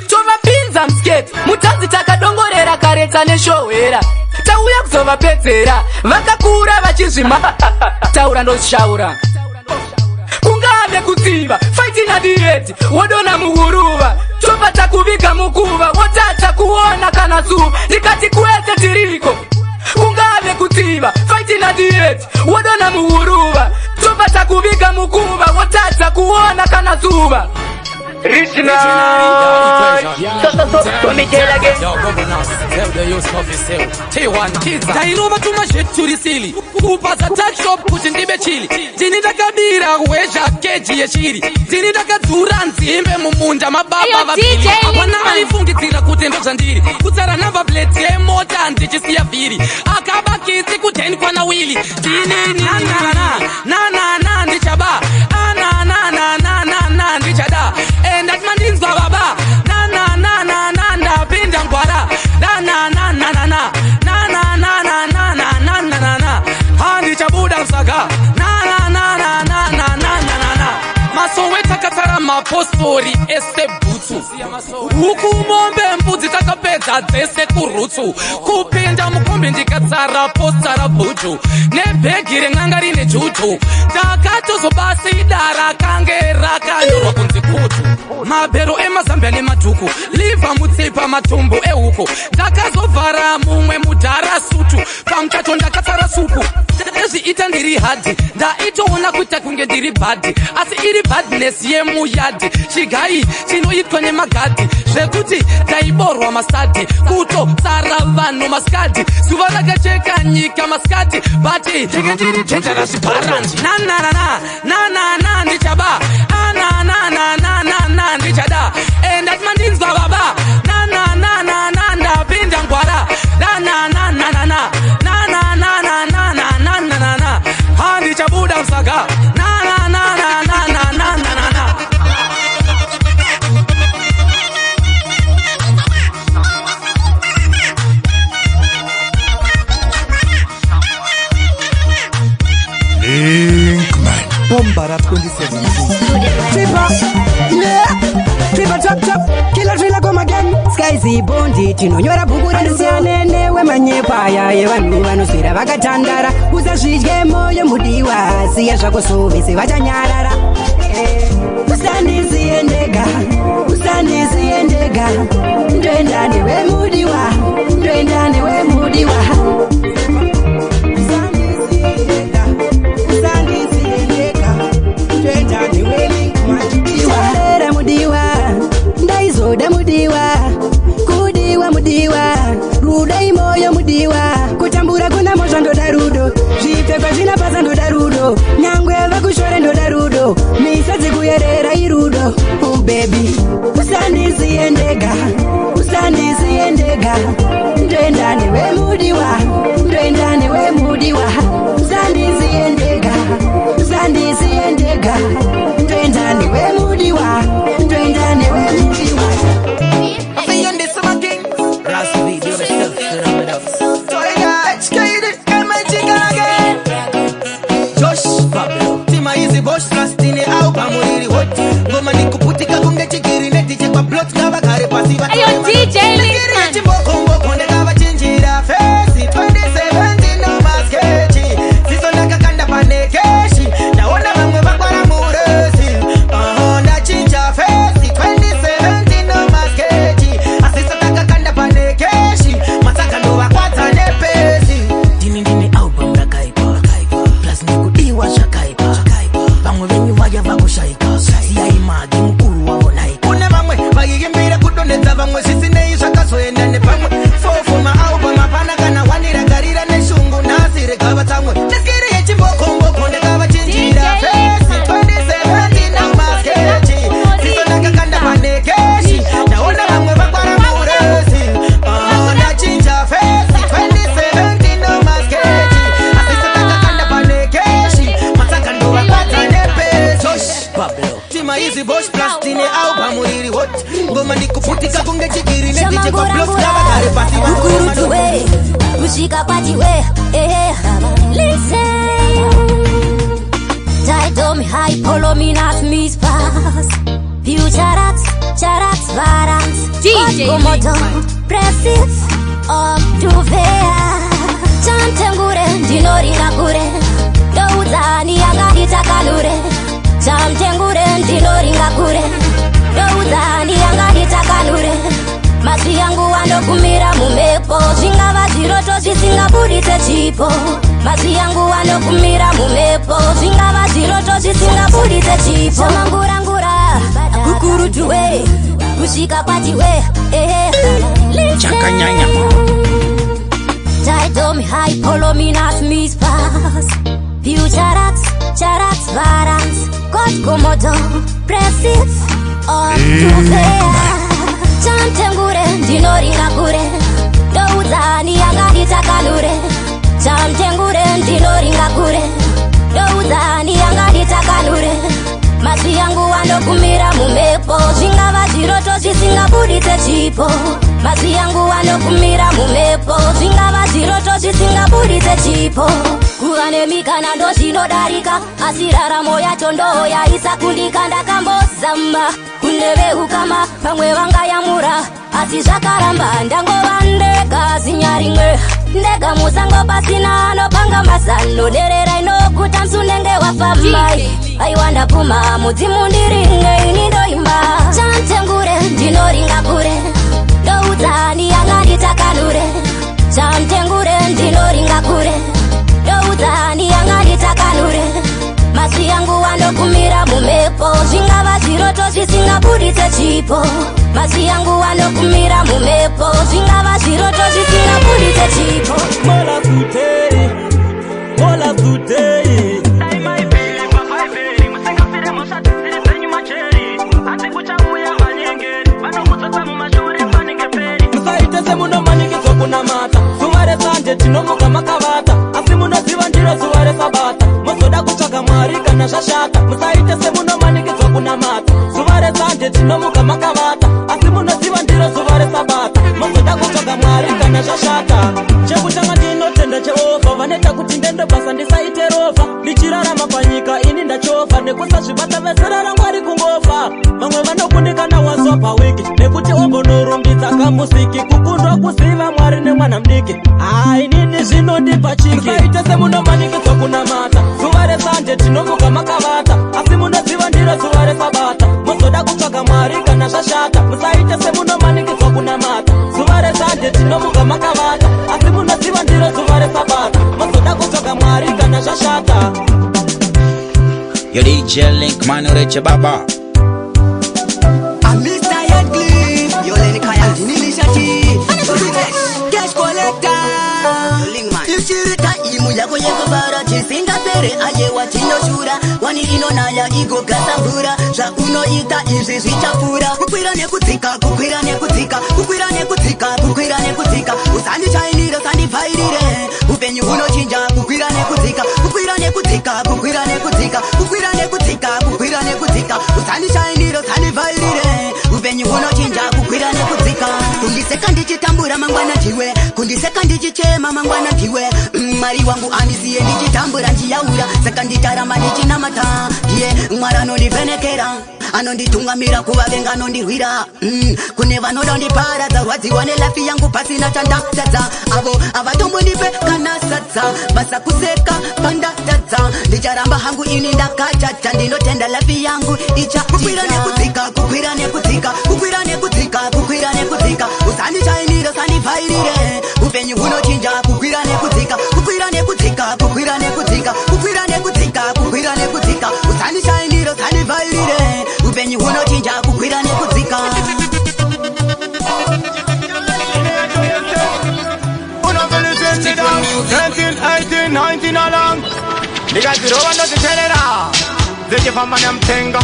tovapinza musket mutanzi takadongorera karetsa neshohwera tauya kuzovapedzera vakakura vachizvima taura ndozvishaura kungave kutsiva fighting adireti wodona muhuruva tobata kuviga mukuva wotadza kuona kana zuva. Ndikati kwese tiriko kungave kutsiva fighting adireti wodona muhuruva tobata kuviga mukuva wotadza kuona kana zuva. Tairova tumazveturisili kupaza touchshop kuti ndibe chili. Ndini ndakabira hwezha keji yechiri. Ndini ndakadzura nzimbe mumunda mababa Ayo, vaviri. DJ Hapana Linkman. aifungidzira kuti ndozvandiri kutsara namba plate yemota ndichisiya vhiri akabakitsi kudheni kwana wili. Ndini nanana nanana ndichaba anananananana ndichada endati mandinzwa baba nanananana ndapinda ngwara nananananana nanananananananana handichabuda musaga nanananananananana masowe takatsara mapostori ese bhutsu huku mombe mbudzi takapedza dzese kurutsu kupinda mukombi ndikatsara posta bhuju nebhegi ren'anga rine juju takatozobasi kange rakanyorwa kunzi kutu mabhero emazambia nemadhuku livha mutsipa matumbu ehuku ndakazovhara mumwe mudhara sutu pamuchato ndakatsara supu ndezviita ndiri hadhi ndaitoona kuita kunge ndiri bhadhi asi iri bhadhinesi yemuyadhi chigai chinoitwa nemagadhi zvekuti ndaiborwa masadhi kutotsara vanhu maskadhi zuva rakacheka nyika maskati bati ndinge ndiri dangerous bharanzi nananana nanana ndichaba anananananana ndichada endati mandinzwa baba nanananana ndapinda ngwara nananananana nanananananananana handichabuda musaga nanananananananana. Linkman. Bomba rap 2017. Tripper, yeah. Tripper chop chop, killer thriller come again. Skyzy bondi tinonyora bhuku rendisiyane newe manyepo aya evanhu vanoswera vakatandara. Usazvidye moyo mudiwa, siya zvako so vese vachanyarara. Usandisiye ndega, usandisiye ndega, ndoenda newe mudiwa, ndoenda newe mudiwa. Usandisiye ndega, usandisiye ndega, ndoenda newe mudiwa. Teerera mudiwa, ndaizoda mudiwa, kudiwa mudiwa, rudo imoyo mudiwa, kutambura kuna mhosva ndoda rudo. rudo, nyangwe vakushore ndoda rudo, misodzi kuyerera irudo. Oh baby, usandisiye ndega, usandisiye ndega, ndoenda newe mudiwa, ndoenda newe mudiwa, usandisiye ndega, usandisiye ndega, ndoenda newe mudiwa, ndoenda newe mudiwa. Ngoma nikuputika kunge chigiri netichekwa plot ngavagare pasi. Ayo, DJ Linkman. Chimbokomboko ndakavachinjira fesi 2017 no maskechi ziso ndakakanda pane keshi ndaona vamwe vakwara muresi. Aha, ndachinja fesi 2017 no maskechi asiso ndakakanda pane keshi masaka ndovakwatsa nepesi. Ndini ndine album rakaipa, plus ndikudiwa zvakaipa. Vamwe venyu vaya vakushaika, siyai magi mukuru wavo naika. Kune vamwe vaiimbira kudonhedza vamwe, zvisinei zvakazoenda nepamwe. Fofo maalbum hapana kana wani ragarira neshungu nhasi regava tsamwe neskiri yechimbokomboko ndakavachinjira fesi 2017 no maskechi ziso ndakakanda pane keshi ndaona vamwe vakwara muresi. Ah, ndachinja fesi 2017 no maskechi asiso ndakakanda pane keshi masaka ndovakwatsa nepesi. Tima easy boss plus tine album iri hot, ngoma ndikuputika kunge chigiri netichekwa plot ngavagare pasi. Ukurutuwe kusvika kwatiwe, ehe. Listen, Taitomi hai polominas mispas Future charats varans. DJ Komodo pressif up to there. Chantengure ndinoringa kure, ndoudzani yanganitakanure. Chamtengure ndinoringa kure, ndoudzani yanganitakanure. Mazwi yangu anogumira mumhepo, zvingava zviroto zvisingabudise chipo. Mazwi yangu anogumira mumhepo, zvingava zviroto zvisingabudise chipo. Chamangurangura kukurutuwe kusvika kwatiwe, ehe. Chakanyanya. Taitomi hai polominas mispas Future charats varans Komodo pressif up to there. Chantengure ndinoringa kure, ndoudzani yanganitakanure. Chamtengure ndinoringa kure, ndoudzani yanganitakanure. Mazwi yangu anogumira mumhepo, zvingava zviroto zvisingabudise chipo. Mazwi yangu anogumira mumhepo, zvingava zviroto zvisingabudise chipo. Kuva nemikana ndozvinodarika, asi raramo yacho ndo yaisakundika. Ndakambozama kune veukama, pamwe vangayamura, asi zvakaramba. Ndangova ndega zinya rimwe, ndega musango pasina anopanga mazano. Derera inokuta musunenge wafamai, aiwa ndapfuma mudzimu ndiringe ini ndoimba. Chantengure ndinoringa kure, ndoudzani yanganitakanure. Chantengure ndinoringa kure, ndoudzani yanganitakanure. Mazwi yangu anogumira mumhepo, zvingava zviroto zvisingabudise chipo. Mazwi yangu anogumira mumhepo, zvingava zviroto zvisingabudise chipo. Mola today, mola today. Musaite semunomanikidzwa kunamata zuva resande, tinomuka makavata, asi munoziva ndiro zuva resabata, mozoda kutsvaga Mwari kana zvashata. Musaite semunomanikidzwa kunamata zuva resande, tinomuka makavata, asi munoziva ndiro zuva resabata, mozoda kutsvaga Mwari kana zvashata. Chekutanga ndinotenda Jehovha vanoita kuti ndende basa ndisaite rovha. Ndichirarama panyika ini ndachovha nekusazvibata vezera raMwari kungofa. Vamwe vanokundikana wazwa pawiki nekuti ombonorumbidza kamusiki kukundwa kuziva Mwari nemwana mudiki. Hai, inini zvinondipa chiki. Musaite semunomanikidzwa kunamata zuva resande, tinomuka makavata, asi munoziva ndiro zuva resabata, mozoda kutsvaga Mwari kana zvashata. Musaite semunomanikidzwa kunamata zuva resande, tinomuka makavata, asi munoziva ndiro zuva resabata, mozoda kutsvaga Mwari kana zvashata. Yo DJ Link Man Reche Baba. I'm Mr. Headcliff, Yoleni Kaya, Ndinilishati, Cash Collector. Ichiri taimu yako yekufara chisingaperi. here ayewa tinoshura wani inonaya igogasa mvura zvaunoita izvi zvichapfuura kukwira nekudzika kukwira nekudzika kukwira nekudzika kukwira nekudzika usandichainire usandivhairire upenyu hunochinja kukwira nekudzika kukwira nekudzika kukwira nekudzika kukwira nekudzika kukwira nekudzika usandichainire usandivhairire upenyu hunochinja kukwira nekudzika kundiseka ndichitambura mangwana ndiwe kundiseka ndichichema mangwana ndiwe Mwari wangu andisiye ndichitambura ndichiyaura saka ndicharamba ndichinamata ndiye Mwari anondivhenekera anonditungamira kuvavenga anondirwira kune vanoda kundiparadza rwadziwa nelife yangu pasina chandatadza avo avatombondipe kana sadza basa kuseka pandatadza ndicharamba hangu ini ndakachacha ndinotenda life yangu icha kukwira nekudzika kukwira nekudzika kukwira nekudzika kukwira nekudzika usandichainire usandivhairire upenyu hunochinja kukwira nekudzika kukwira nekudzika kukwira nekudzika kukwira nekudzika kukwira nekudzika usandichainire usandivhairire upenyu hunochinja kukwira nekudzika. Along ndikadzirova ndozviterera dzichifamba nemutenga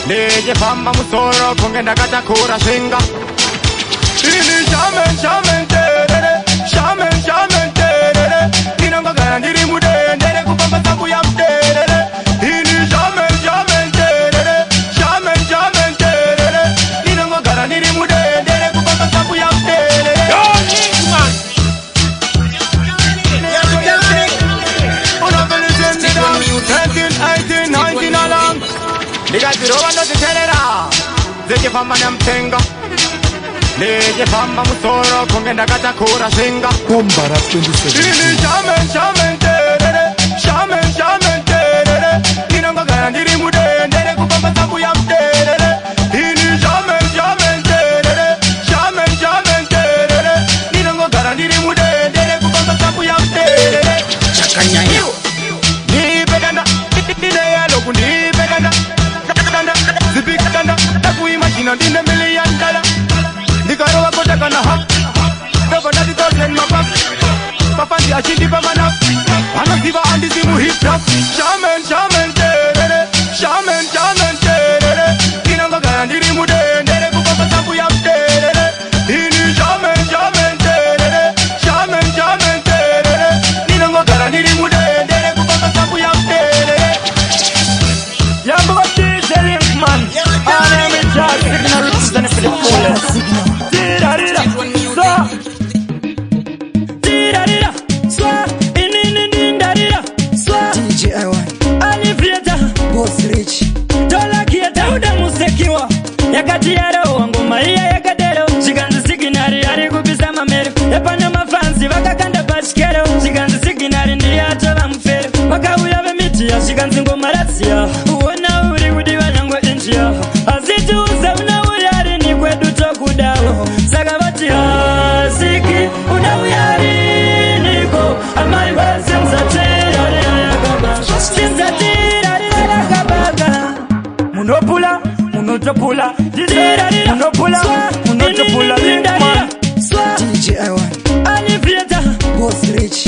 ndichifamba musoro kunge ndakatakura svinga ini shamen shamen terere shamen shamen terere ndinongogara ndiri mudendere kufamba sambu yamuderere ini shamen shamen terere shamen shamen terere ndinongogara ndiri mudendere kufamba sambu yamuderere. Yo, man. Ndikadzirova ndozviterera dzichifamba nemutenga ndichifamba musoro kunge ndakatakura svinga Bombara 27. Ini shamen shamen terere shamen shamen terere ndinongogara ndiri mudendere kufamba sambu yamuderere ini shamen shamen terere shamen shamen terere ndinongogara ndiri mudendere kufamba sambu yamuderere. Chakanyanya. Ndipe danda ndine yelo kundipe danda danda zipika danda takuimagina ndine million dollar ndikarova kota kana half ndobva ndati thousand mapap pafandi achindipa manap vanoziva handisi muhip hop shamen shamen terere shamen shamen terere ndinongogara ndiri mudendere kufamba sambu yamuderere ini shamen shamen terere shamen shamen terere ndinongogara ndiri mudendere kufamba sambu yamuderere. Yambo DJ Linkman, and I'm in charge, signal representing for the fullest. Tira-rira, so. Tira-rira, so. Inini-nindarira, so. DJ I1, Alivieta, Boss Rich, Tolakieta, uda musekiwa. Yakati yarowa ngoma iya yakadero zvikanzi siginari ari kupisa mamero epano mafanzi vakakanda pachikero zvikanzi siginari ndiye atova mufero vakauya vemidhiya zvikanzi ngoma raziya uona uri kudiwa nyangwe injiya asi tiuze unauya rini kwedu tokudawo saka vati asiki unauya riniko amai vasimzatirarirakabaka Munopula, munotopula, munopula, munotopula, Linkman. DJ I1, Alivieta, Boss Rich,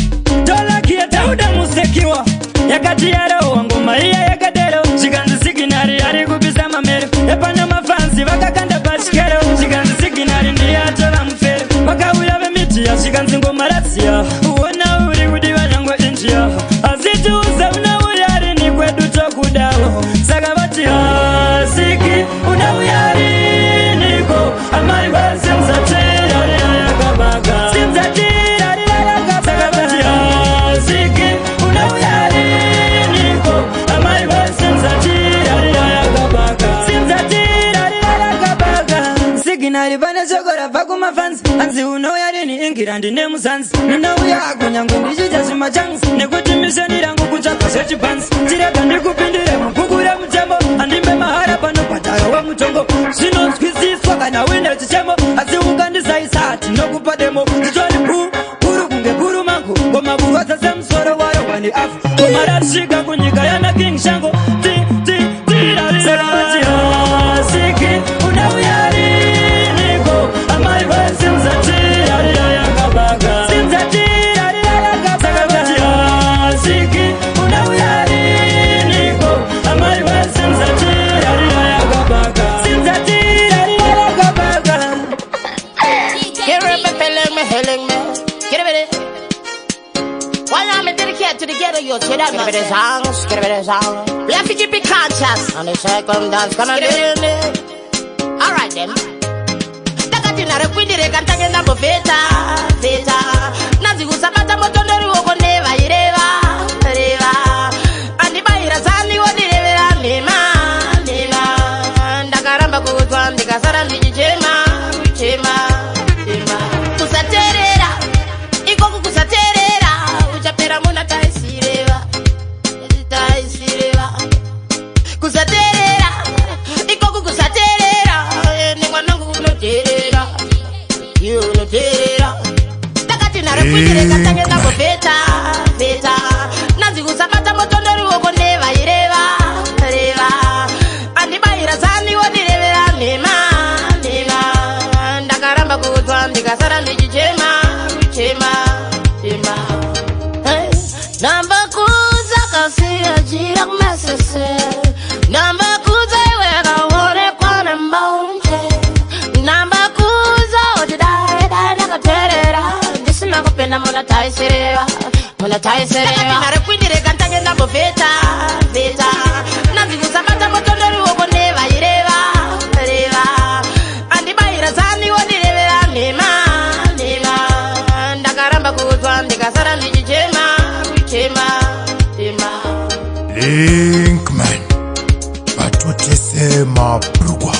Tolakieta, uda musekiwa yakati yarowa ngoma iya yakadero zvikanzi siginari ari kupisa mamero epano mafanzi vakakanda pachikero zvikanzi siginari ndiye atova mufero vakauya vemidhiya zvikanzi ngoma raziya uona uri kudiwa nyangwe injiya asi tiuze unauya rini kwedu tokudawo saka vati asiki unauya riniko amai vasimzatirarirakabaka simzatirarirakabaka vati asiki unauya riniko amai vasimzatirarirakabaka simzatirarirakabaka siginari pane shoko rabva kumafanzi hanzi unouya rini ingira ndine muzanzi ndinouya kunyangwe ndichiita zvimachangs nekuti misheni rangu kutsvaga zvechipanzi chirega ndikupindire mubhuku remutembo handimbe mahara panobhadharo wemutongo zvinonzwisiswa kana uine chichemo asi ukandisaisa tinokupa demo nditori bhu bhuru kunge bhuru mangu ngoma kurwadza semusoro wayo wani afu ngoma rasvika kunyika yana King Shango ti ti tirarira asiki unauya riniko amai vasimzatirarirakabaka simzatirarirakabaka asiki. me, healing me. Get a bit. Why I'm dedicated to the ghetto youth, you don't know. Get a bit of songs, get a bit of song. We have to keep it conscious. And the second dance, come and do it. All right then. Ndakati nare kwindireka ntange ndambovheta vheta nanzi kusabata moto ndoriwoko nevaireva reva andibayira zani wondirevera nhema nhema. Ndakaramba kuudzwa, ndikasara ndichichema chema chema. Kusateerera ikoku, kusateerera uchapera muna taisireva taisireva. Kusateerera ikoku, kusateerera nemwanangu unoteerera, iwe unoteerera. Ndakati nare kwindireka tange ndambovheta vheta nanzi kusabata moto ndoriwoko nevaireva reva andibayira zani wondirevera nhema nhema. Ndakaramba kuudzwa, ndikasara ndichichema chema chema. Hey, ndambakuza kasiya jira kumesese, ndambakuza iwe kaonekwa nembonje, ndambakuza kuti dai dai ndakateerera ndisina kupinda muna taisireva muna taisireva. Nare kwindireka ntange ndambovheta vheta nanzi kusabata moto ndoriwoko nevaireva reva andibayira zani wondirevera nhema nhema. Ndakaramba kuudzwa, ndikasara ndichichema chema chema. Linkman batotese mabrugwa.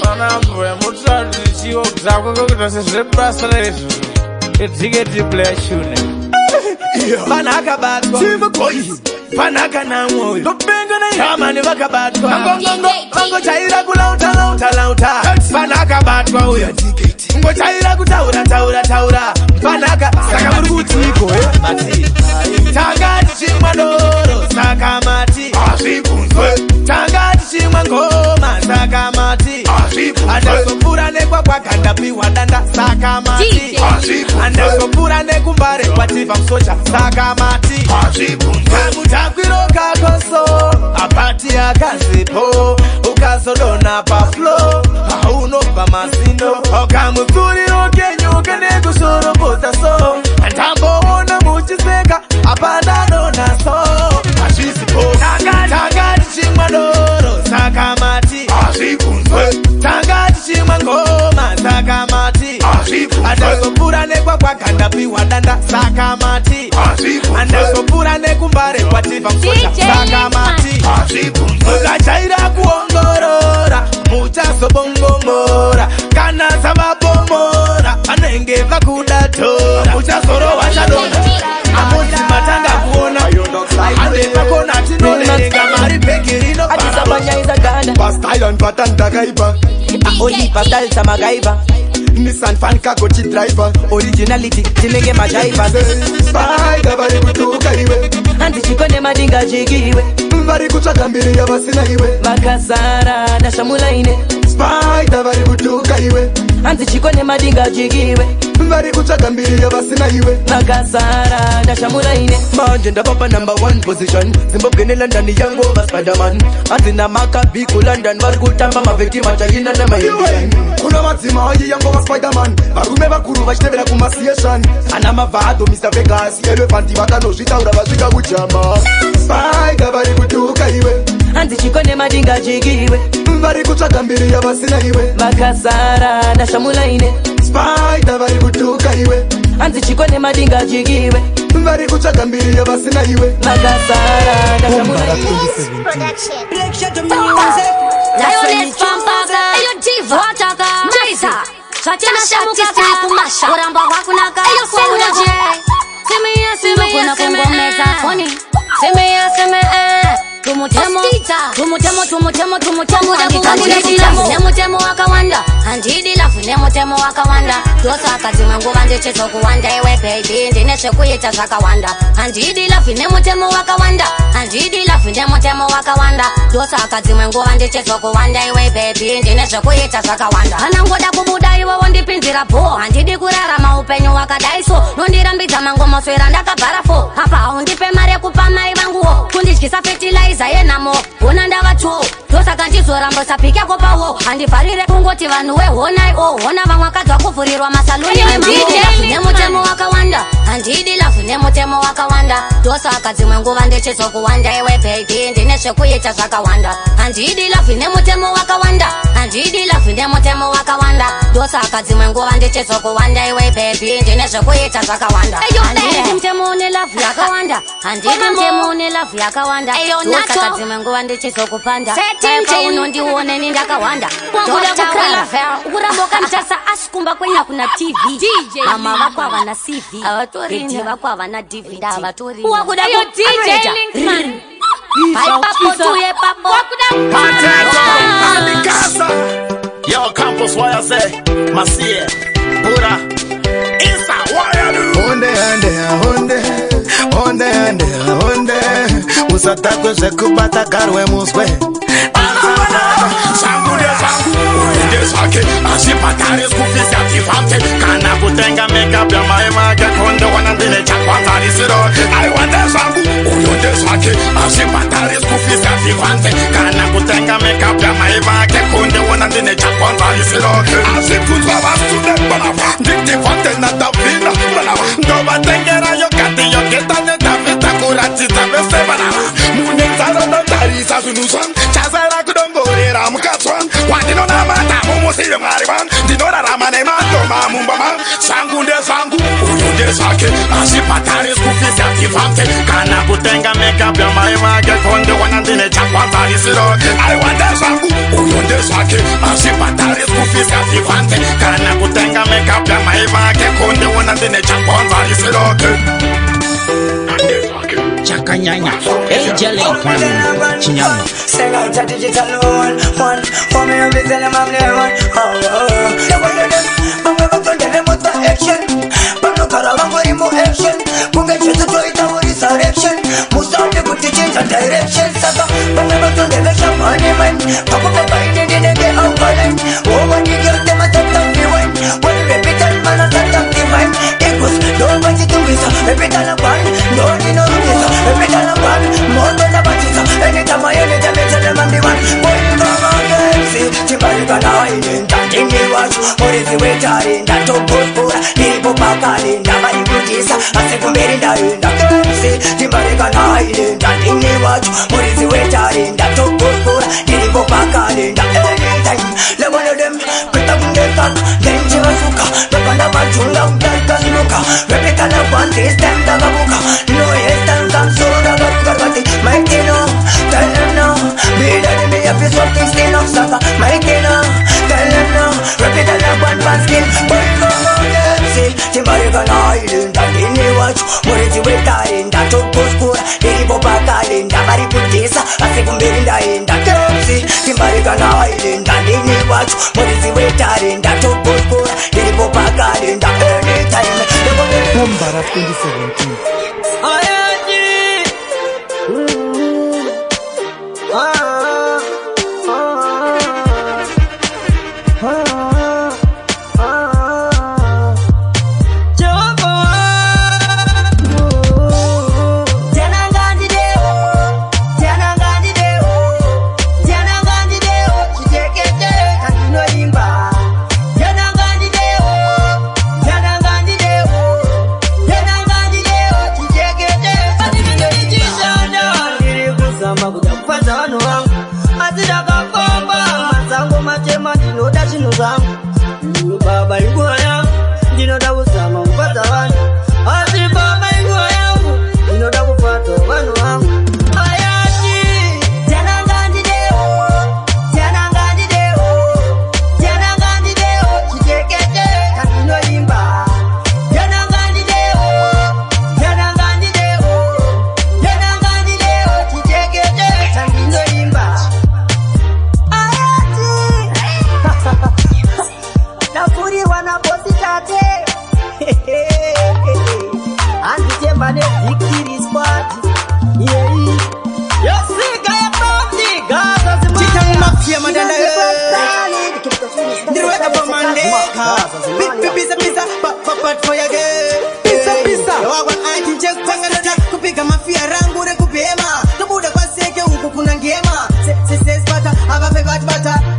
Panambuya mutatichiwo dzako kokuita sezvebasa reizvozvo idiketi blashune. Vanhu akabatwa, panaka namwoyo amani vakabatwa, vangojaira kulauta lauta lauta. Panhu akabatwa uyo, ngojaira kutaura taura taura panaka. Saka muri kutiko mati tanga tichimwa doro, saka mati hazvibvunzwe. Tanga tichimwa ngoma, saka mati andazopfuura nekwakwagandapiwa danda, saka mati andazopfuura nekumbare kwativa musocha, saka mati kamutakwiro kakoso apati akazipo ukazodona paflo haunobva mazino kamutsuriro kenyu kenekushorobodza so ndamboona muchiseka apa ndadona so hazvisipo. Tanga tichimwa doro, saka mati hazvibvunzwe. Tanga tichimwa ngoma, saka mati andazopfuura nekwakwagandapiwa danda, saka mati andazopfuura nekumbare kwativa musocha, saka mati mukajaira kuongorora muchazobongomora kana savabomora vanenge vakuda tora muchazorohwa chadona amuzi matanga kuona ande pakona tinoverenga mari bhegi rino. Style and pattern ndakaipa. Olipa style samagaiva. Nissan fan kagochi driver. Originality tinenge majaiva. Spider vari kutuka iwe. Hanzi chikone madinga chikiwe. Vari kutsvaga mbiri yavasina iwe. Vakasara nashamulaine. Spider vari kutuka iwe. Hanzi chikone madinga chikiwe. Vari kutsvaga mbiri yavasina iwe. Vakasara nashamulaine. Manje ndavapa number one position Zimbabwe neLondon yangova Spiderman. Hanzi namakabi kuLondon vari kutamba mavheti machaina nemaindian. Kuna madzimai yangova Spiderman, varume vakuru vachitevera kumasiyeshan ana mavhadho Mr Vegas Elefanti vakanozvitaura vasvika kujama. Spider vari kutuka iwe. Hanzi chikone madinga chikiwe. Vari kutsvaga mbiri yavasina iwe. Vakasara nashamulaine. Spider vari kutuka iwe. Hanzi chikone madinga chikiwe. Vari kutsvaga mbiri yavasina iwe. Vakasara nashamulaine. Lioness Pampaka, Eyo Diva, Wataka, Maiza, Zvatinashamukaka, kumasha, kuramba kwakunaka, Eyo Senje, Simiya, Simiya, kungomeza foni, Simiya, Simiya, tumutemo, tumutemo, tumutemo, tumutemo, nemutemo wakawanda. Handidi love nemutemo wakawanda, ndosaka dzimwe nguva ndichizokuwanda iwe baby, ndine zvekuita zvakawanda. Handidi love nemutemo wakawanda, handidi love nemutemo wakawanda, ndosaka dzimwe nguva ndichizokuwanda iwe baby, ndine zvekuita zvakawanda. Hanangoda kubuda iwe wondipinzira bho, handidi kurarama upenyu hwakadai so, nondirambidza mangomoswera ndakabhara fo apa, haundipe mari yekupa mai vanguwo, kundidyisa fertilizer yenhamo, hona ndava two, ndosaka ndizorambisa pikako pawo. Handivharire kungoti vanhu wehonai o hona vamwe akadzwa kuvhurirwa masaluni. Nemutemo wakawanda, handidi love nemutemo wakawanda, ndosaka dzimwe nguva ndichizokuwanda iwe baby, ndine zvekuita zvakawanda. Handidi love nemutemo wakawanda, handidi love nemutemo wakawanda, ndosaka dzimwe nguva ndichizokuwanda iwe baby, ndine zvekuita zvakawanda. Handidi mutemo une love yakawanda, handidi mutemo une love yakawanda, ndosaka dzimwe nguva ndichizokupanda unondione ni ndakawanda. Ukuramba ukanditarisa, asi kumba kwenya kuna TV, mama vako havana CV, daddy vako havana DVD. Wakuda paipapo tuye papo. Andikasa. Yo, Campus, why I say? Masie, Buddha, Isa, why I do? Honde ande honde honde ande honde, usatakwe zvekubata garwe muswe. Zvangu ndezvangu, uyu ndezvake, hazvibhadhari school fees yativhamte kana kutenga makeup yamai vake, kondowana ndine chakwanzarisiro. Aiwa, ndezvangu, uyu ndezvake, hazvibhadhari school fees yativhamte kana kutenga makeup yamai vake, kondowana ndine chakwanzarisiro. Hazvibvunzwa vastudent vanava, nditivhamte nadavhina vanava, ndovatengera yoghurt, yoghurt nedavhita, kuratidza vese vanava mune nzara. Ndotarisa zvinhu zvangu, chasara kudongorera mukadzi wangu wandinonamata, mumusive Mwari wangu, ndinorarama nemadhoma mumba mangu. Zvangu ndezvangu, uyu ndezvake, hazvibhadhari school fees yativhamte kana kutenga makeup yamai vake, kondowana ndine chakwanzarisiro. Aiwa, ndezvangu, uyu ndezvake, hazvibhadhari school fees yativhamte kana kutenga makeup yamai vake, kondowana ndine chakwanzarisiro. Chakanyanya AJ Linkman Chinyama. Sing out a digital one, one. For me, I'm busy, I'm the one. Oh, oh. The one of them, vamwe vatondere mota action, vanogara vangori muaction kunge Jesu toita resurrection. Musade kuti chinja direction, saka vamwe vatondere shamani man, pakupfeka ini ndinenge alkaline. Owanigeutematatamiwine when repeated man attack divine eagles ndovachitungisa repitana one ndoninorumisa repitana one moto ndabatisa anytime anytime tell them I'm the one. Boy, timbarikanainenda ndini wacho muridzi wetarinda topospora ndiripo pakarinda vari kutisa asi kumberi ndaenda. KFC timbarikanainenda ndini wacho muridzi wetarinda topospora ndiripo pakarinda anytime level them pita kundekaka ndenchivasuka ndopanda vajunga kudarika simuka repitana one this time ndakabuka no yes time kamsoro ndakaruka kati maitino tell them no be daddy me up is something still up saka maitino tell them no repitana one pan skill boy go go timbarikanainda ndini wacho muridzi wetarinda toposkura ndiripo pakarinda vari kudhisa asi kumberi ndaenda. KFC timbarikanainda ndini wacho muridzi wetarinda toposkura ndiripo pakarinda anytime. Bombara 2017. Ah, ah, ah, ah. Jehovah wangu, Tena ngandideo, tena ngandideo, tena ngandideo, chitekete kandinoimba. Tena ngandideo, tena ngandideo, tena ngandideo, chitekete kandinoimba. Ndiri kuzama kuda kufadza vanhu vangu, asi ndakafamba madzango matema, ndinoda zvinhu zvangu. Baba, inguva yangu, ndinoda kuzama kufadza vanhu, asi baba, inguva yangu, ndinoda kufadza vanhu vangu. Ayati tena ngandideo, tena ngandideo, tena ngandideo, chitekete kandinoimba. Tena ngandideo, tena ngandideo, tena ngandideo, chitekete kandinoimba. Ayati.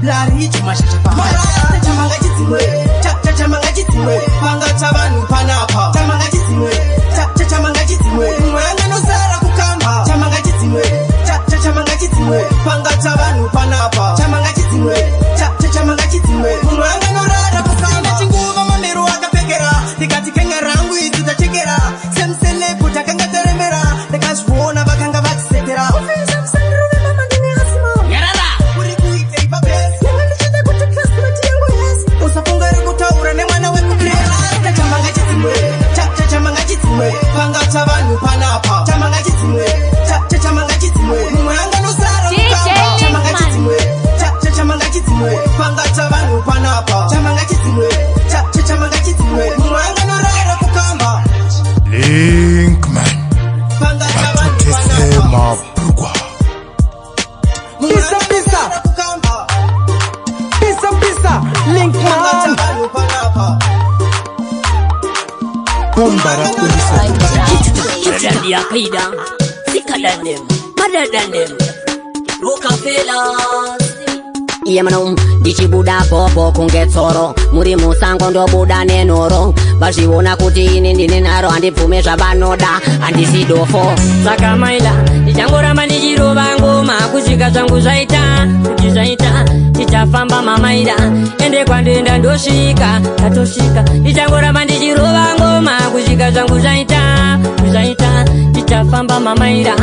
Laricho mashasha pamarata. Chamanga chidzimwe, chamanga chidzimwe, panga chavanhu panapa. Chamanga chidzimwe, chamanga chidzimwe, mumwe anganosara kukamba. Chamanga chidzimwe, chamanga chidzimwe, panga chavanhu panapa. Chamanga chidzimwe, chamanga chidzimwe, mumwe anganorara kukamba. Chinguva mamero akapfekera, ndikati kenga rangu idzi tachekera. Semuselebu takanga taremera, ndakazviona vakanga vatisetera. Nyarara! Uri kuitei pabesi? Usafunga ri kutaura nemwana wekukrera. Chamanga chidzimwe, chamanga chidzimwe, panga chavanhu panapa. Chamanga chidzimwe, chamanga chidzimwe, mumwe anganosara kukamba. Chamanga chidzimwe, chamanga chidzimwe, panga chavanhu panapa. Chamanga chidzimwe, chamanga chidzimwe, mumwe anganorara kukamba. Linkman Panga chavanhu Batotese mabrugwa. Pisa pisa. Pisa pisa. Linkman. Bombara 2017. Akaida, sicker than them, madder than them. Rockefellers. Iye mano ndichibuda popo kunge tsoro, muri musango ndobuda nenhoro. Vazviona kuti ini ndine nharo, handibvume zvavanoda, handisi dofo. Saka maila ndichangoramba ndichirova ngoma kusvika zvangu zvaita kuti zvaita. Tichafamba mamaila, ende kwandoenda ndosvika, tatosvika. Ndichangoramba ndichirova ngoma kusvika zvangu zvaita zvaita. Tichafamba mamaila,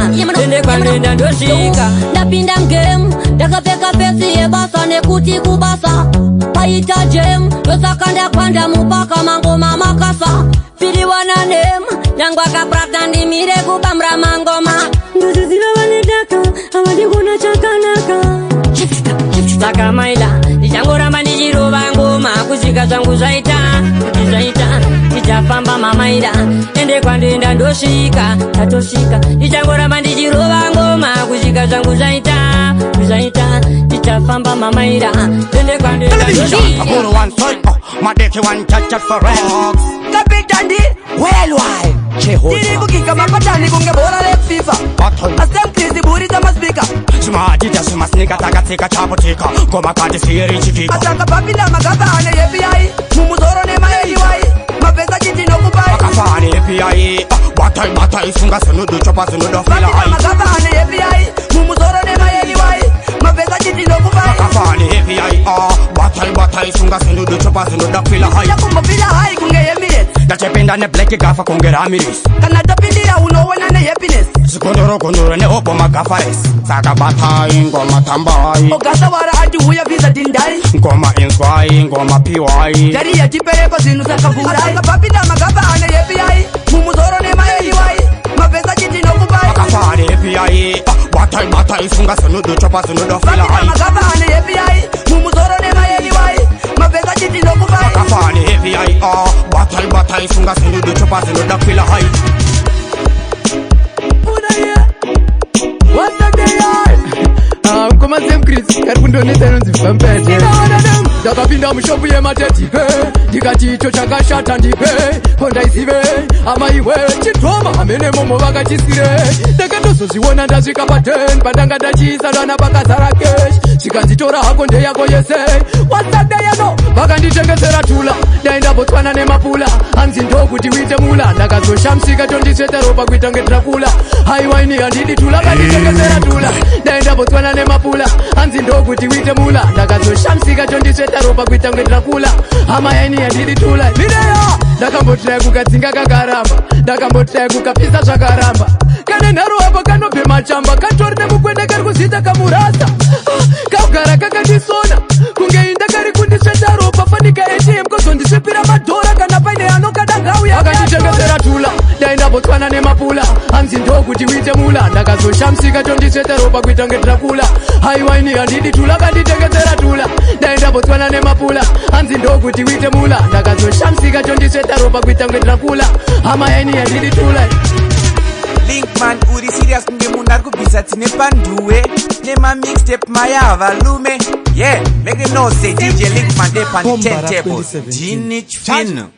ende kwandoenda ndosvika. Ndapinda mugame ndakapfeka face yebasa, nekuti kubasa paita jam, ndosaka ndakwanda mupaka mangoma makasa firiwana nem nyangwa kaprata ndimire kubamra mangoma. Ndozviziva vanedaka havadi kuona chakanaka. Saka maila ndichangoramba ndichirova ngoma kusvika zvangu zvaita kuti zvaita. Tichafamba mamaila, ende kwandoenda ndosvika, tatosvika. Ndichangoramba ndichirova ngoma kusvika zvangu zvaita zvaita. Tichafamba mamaila, ende kwandoenda ndosvika. Aboro one side, madeke one chat chat for rocks. Kapitandi Worldwide. Tiri kukika mapatani kunge bhora reFIFA. Asemkrisi buritsa maspika. Smadida smasnika takatsika chapotika ngoma kati siri chikika. Asanga papinda magaba ane API mumuzoro nemaeliwai mabvesa chiti nokupai. Akafani API batai batai sunga sinodo chopa sinodo fila Papinda hai. magaba ane API mumuzoro nemaeliwai mabvesa chiti nokupai. Akafani API batai batai sunga sinodo chopa sinodo fila hai. Yakumbofila hai kunge Emirates. Ndachepinda neblack gafa kunge Ramirez. Kana tapindira unoona nehappiness. Zigondoro gondoro nehobo magafares. Saka batai ngoma tambai. Ogasawara ati huya visa dindai. Ngoma inzwai ngoma piwai. Dariya tipereko zvinhu sakavhurai. Papinda magaba ane API mumuzoro nemaeliwai mabvesa chiti nokupai. Akafani API batai batai sunga sinodo chopa sinodo fila Papinda hai. magaba ane API mumuzoro nemaeliwai mabvesa chiti nokupai. Akafani API batai batai sunga sinodo chopa sinodo fila hai. Mukoma Semchris kari kundonetsa inonzi vampire. Ndakapinda mushopu yemateti, ndikati icho chakashata ndipe kondaizive amaiwe chidhoma hamene momo vakachisire. Ndakatozozviona ndasvika paten pandanga ndachiisana pakazara kesh, zvikanzitora hako ndeyako yese wasadeyano. Vakanditengesera tula ndaenda Botswana nemapula, hanzi ndokuti uite mula. Ndakazoshamsika tondisveta ropa kuita kunge Dracula. Haiwa ini handidi tula. Vakanditengesera tula ndaenda Botswana nemapula, hanzi ndokuti uite mula. Ndakazoshamsika tondisveta ropa kuita kunge Dracula. Hama yaini handidi tula mireya. Ndakambotiraya kukadzinga kakaramba, ndakambotiraya kukapisa zvakaramba. Kane nharo apa kanobhema chamba, katori nemukwende kari kuzviita kamurasa. Kagara kakandisona kunge inda kari kundisveta ropa fanika ATM kozondisvipira madhora. Kana paine anokada ngauya. Akanditengesera tula ndaenda Botswana nemapula, hanzi ndokuti uite mula. Ndakazoshamsika tondisveta ropa kuita kunge Dracula. Haiwa ini handidi tula. Akanditengesera tula ndaenda Botswana nemapula, hanzi ndokuti uite mula. Ndakazoshamsika tondisveta ropa kuita kunge Dracula. Hama yaini handidi tula. Linkman uri serious kunge munhu ari kubvisa tine panduwe nemamixtape maya valume. Yeah, make them know say DJ Linkman dey pan the Bombara turntable. 2017. Dini Chfin.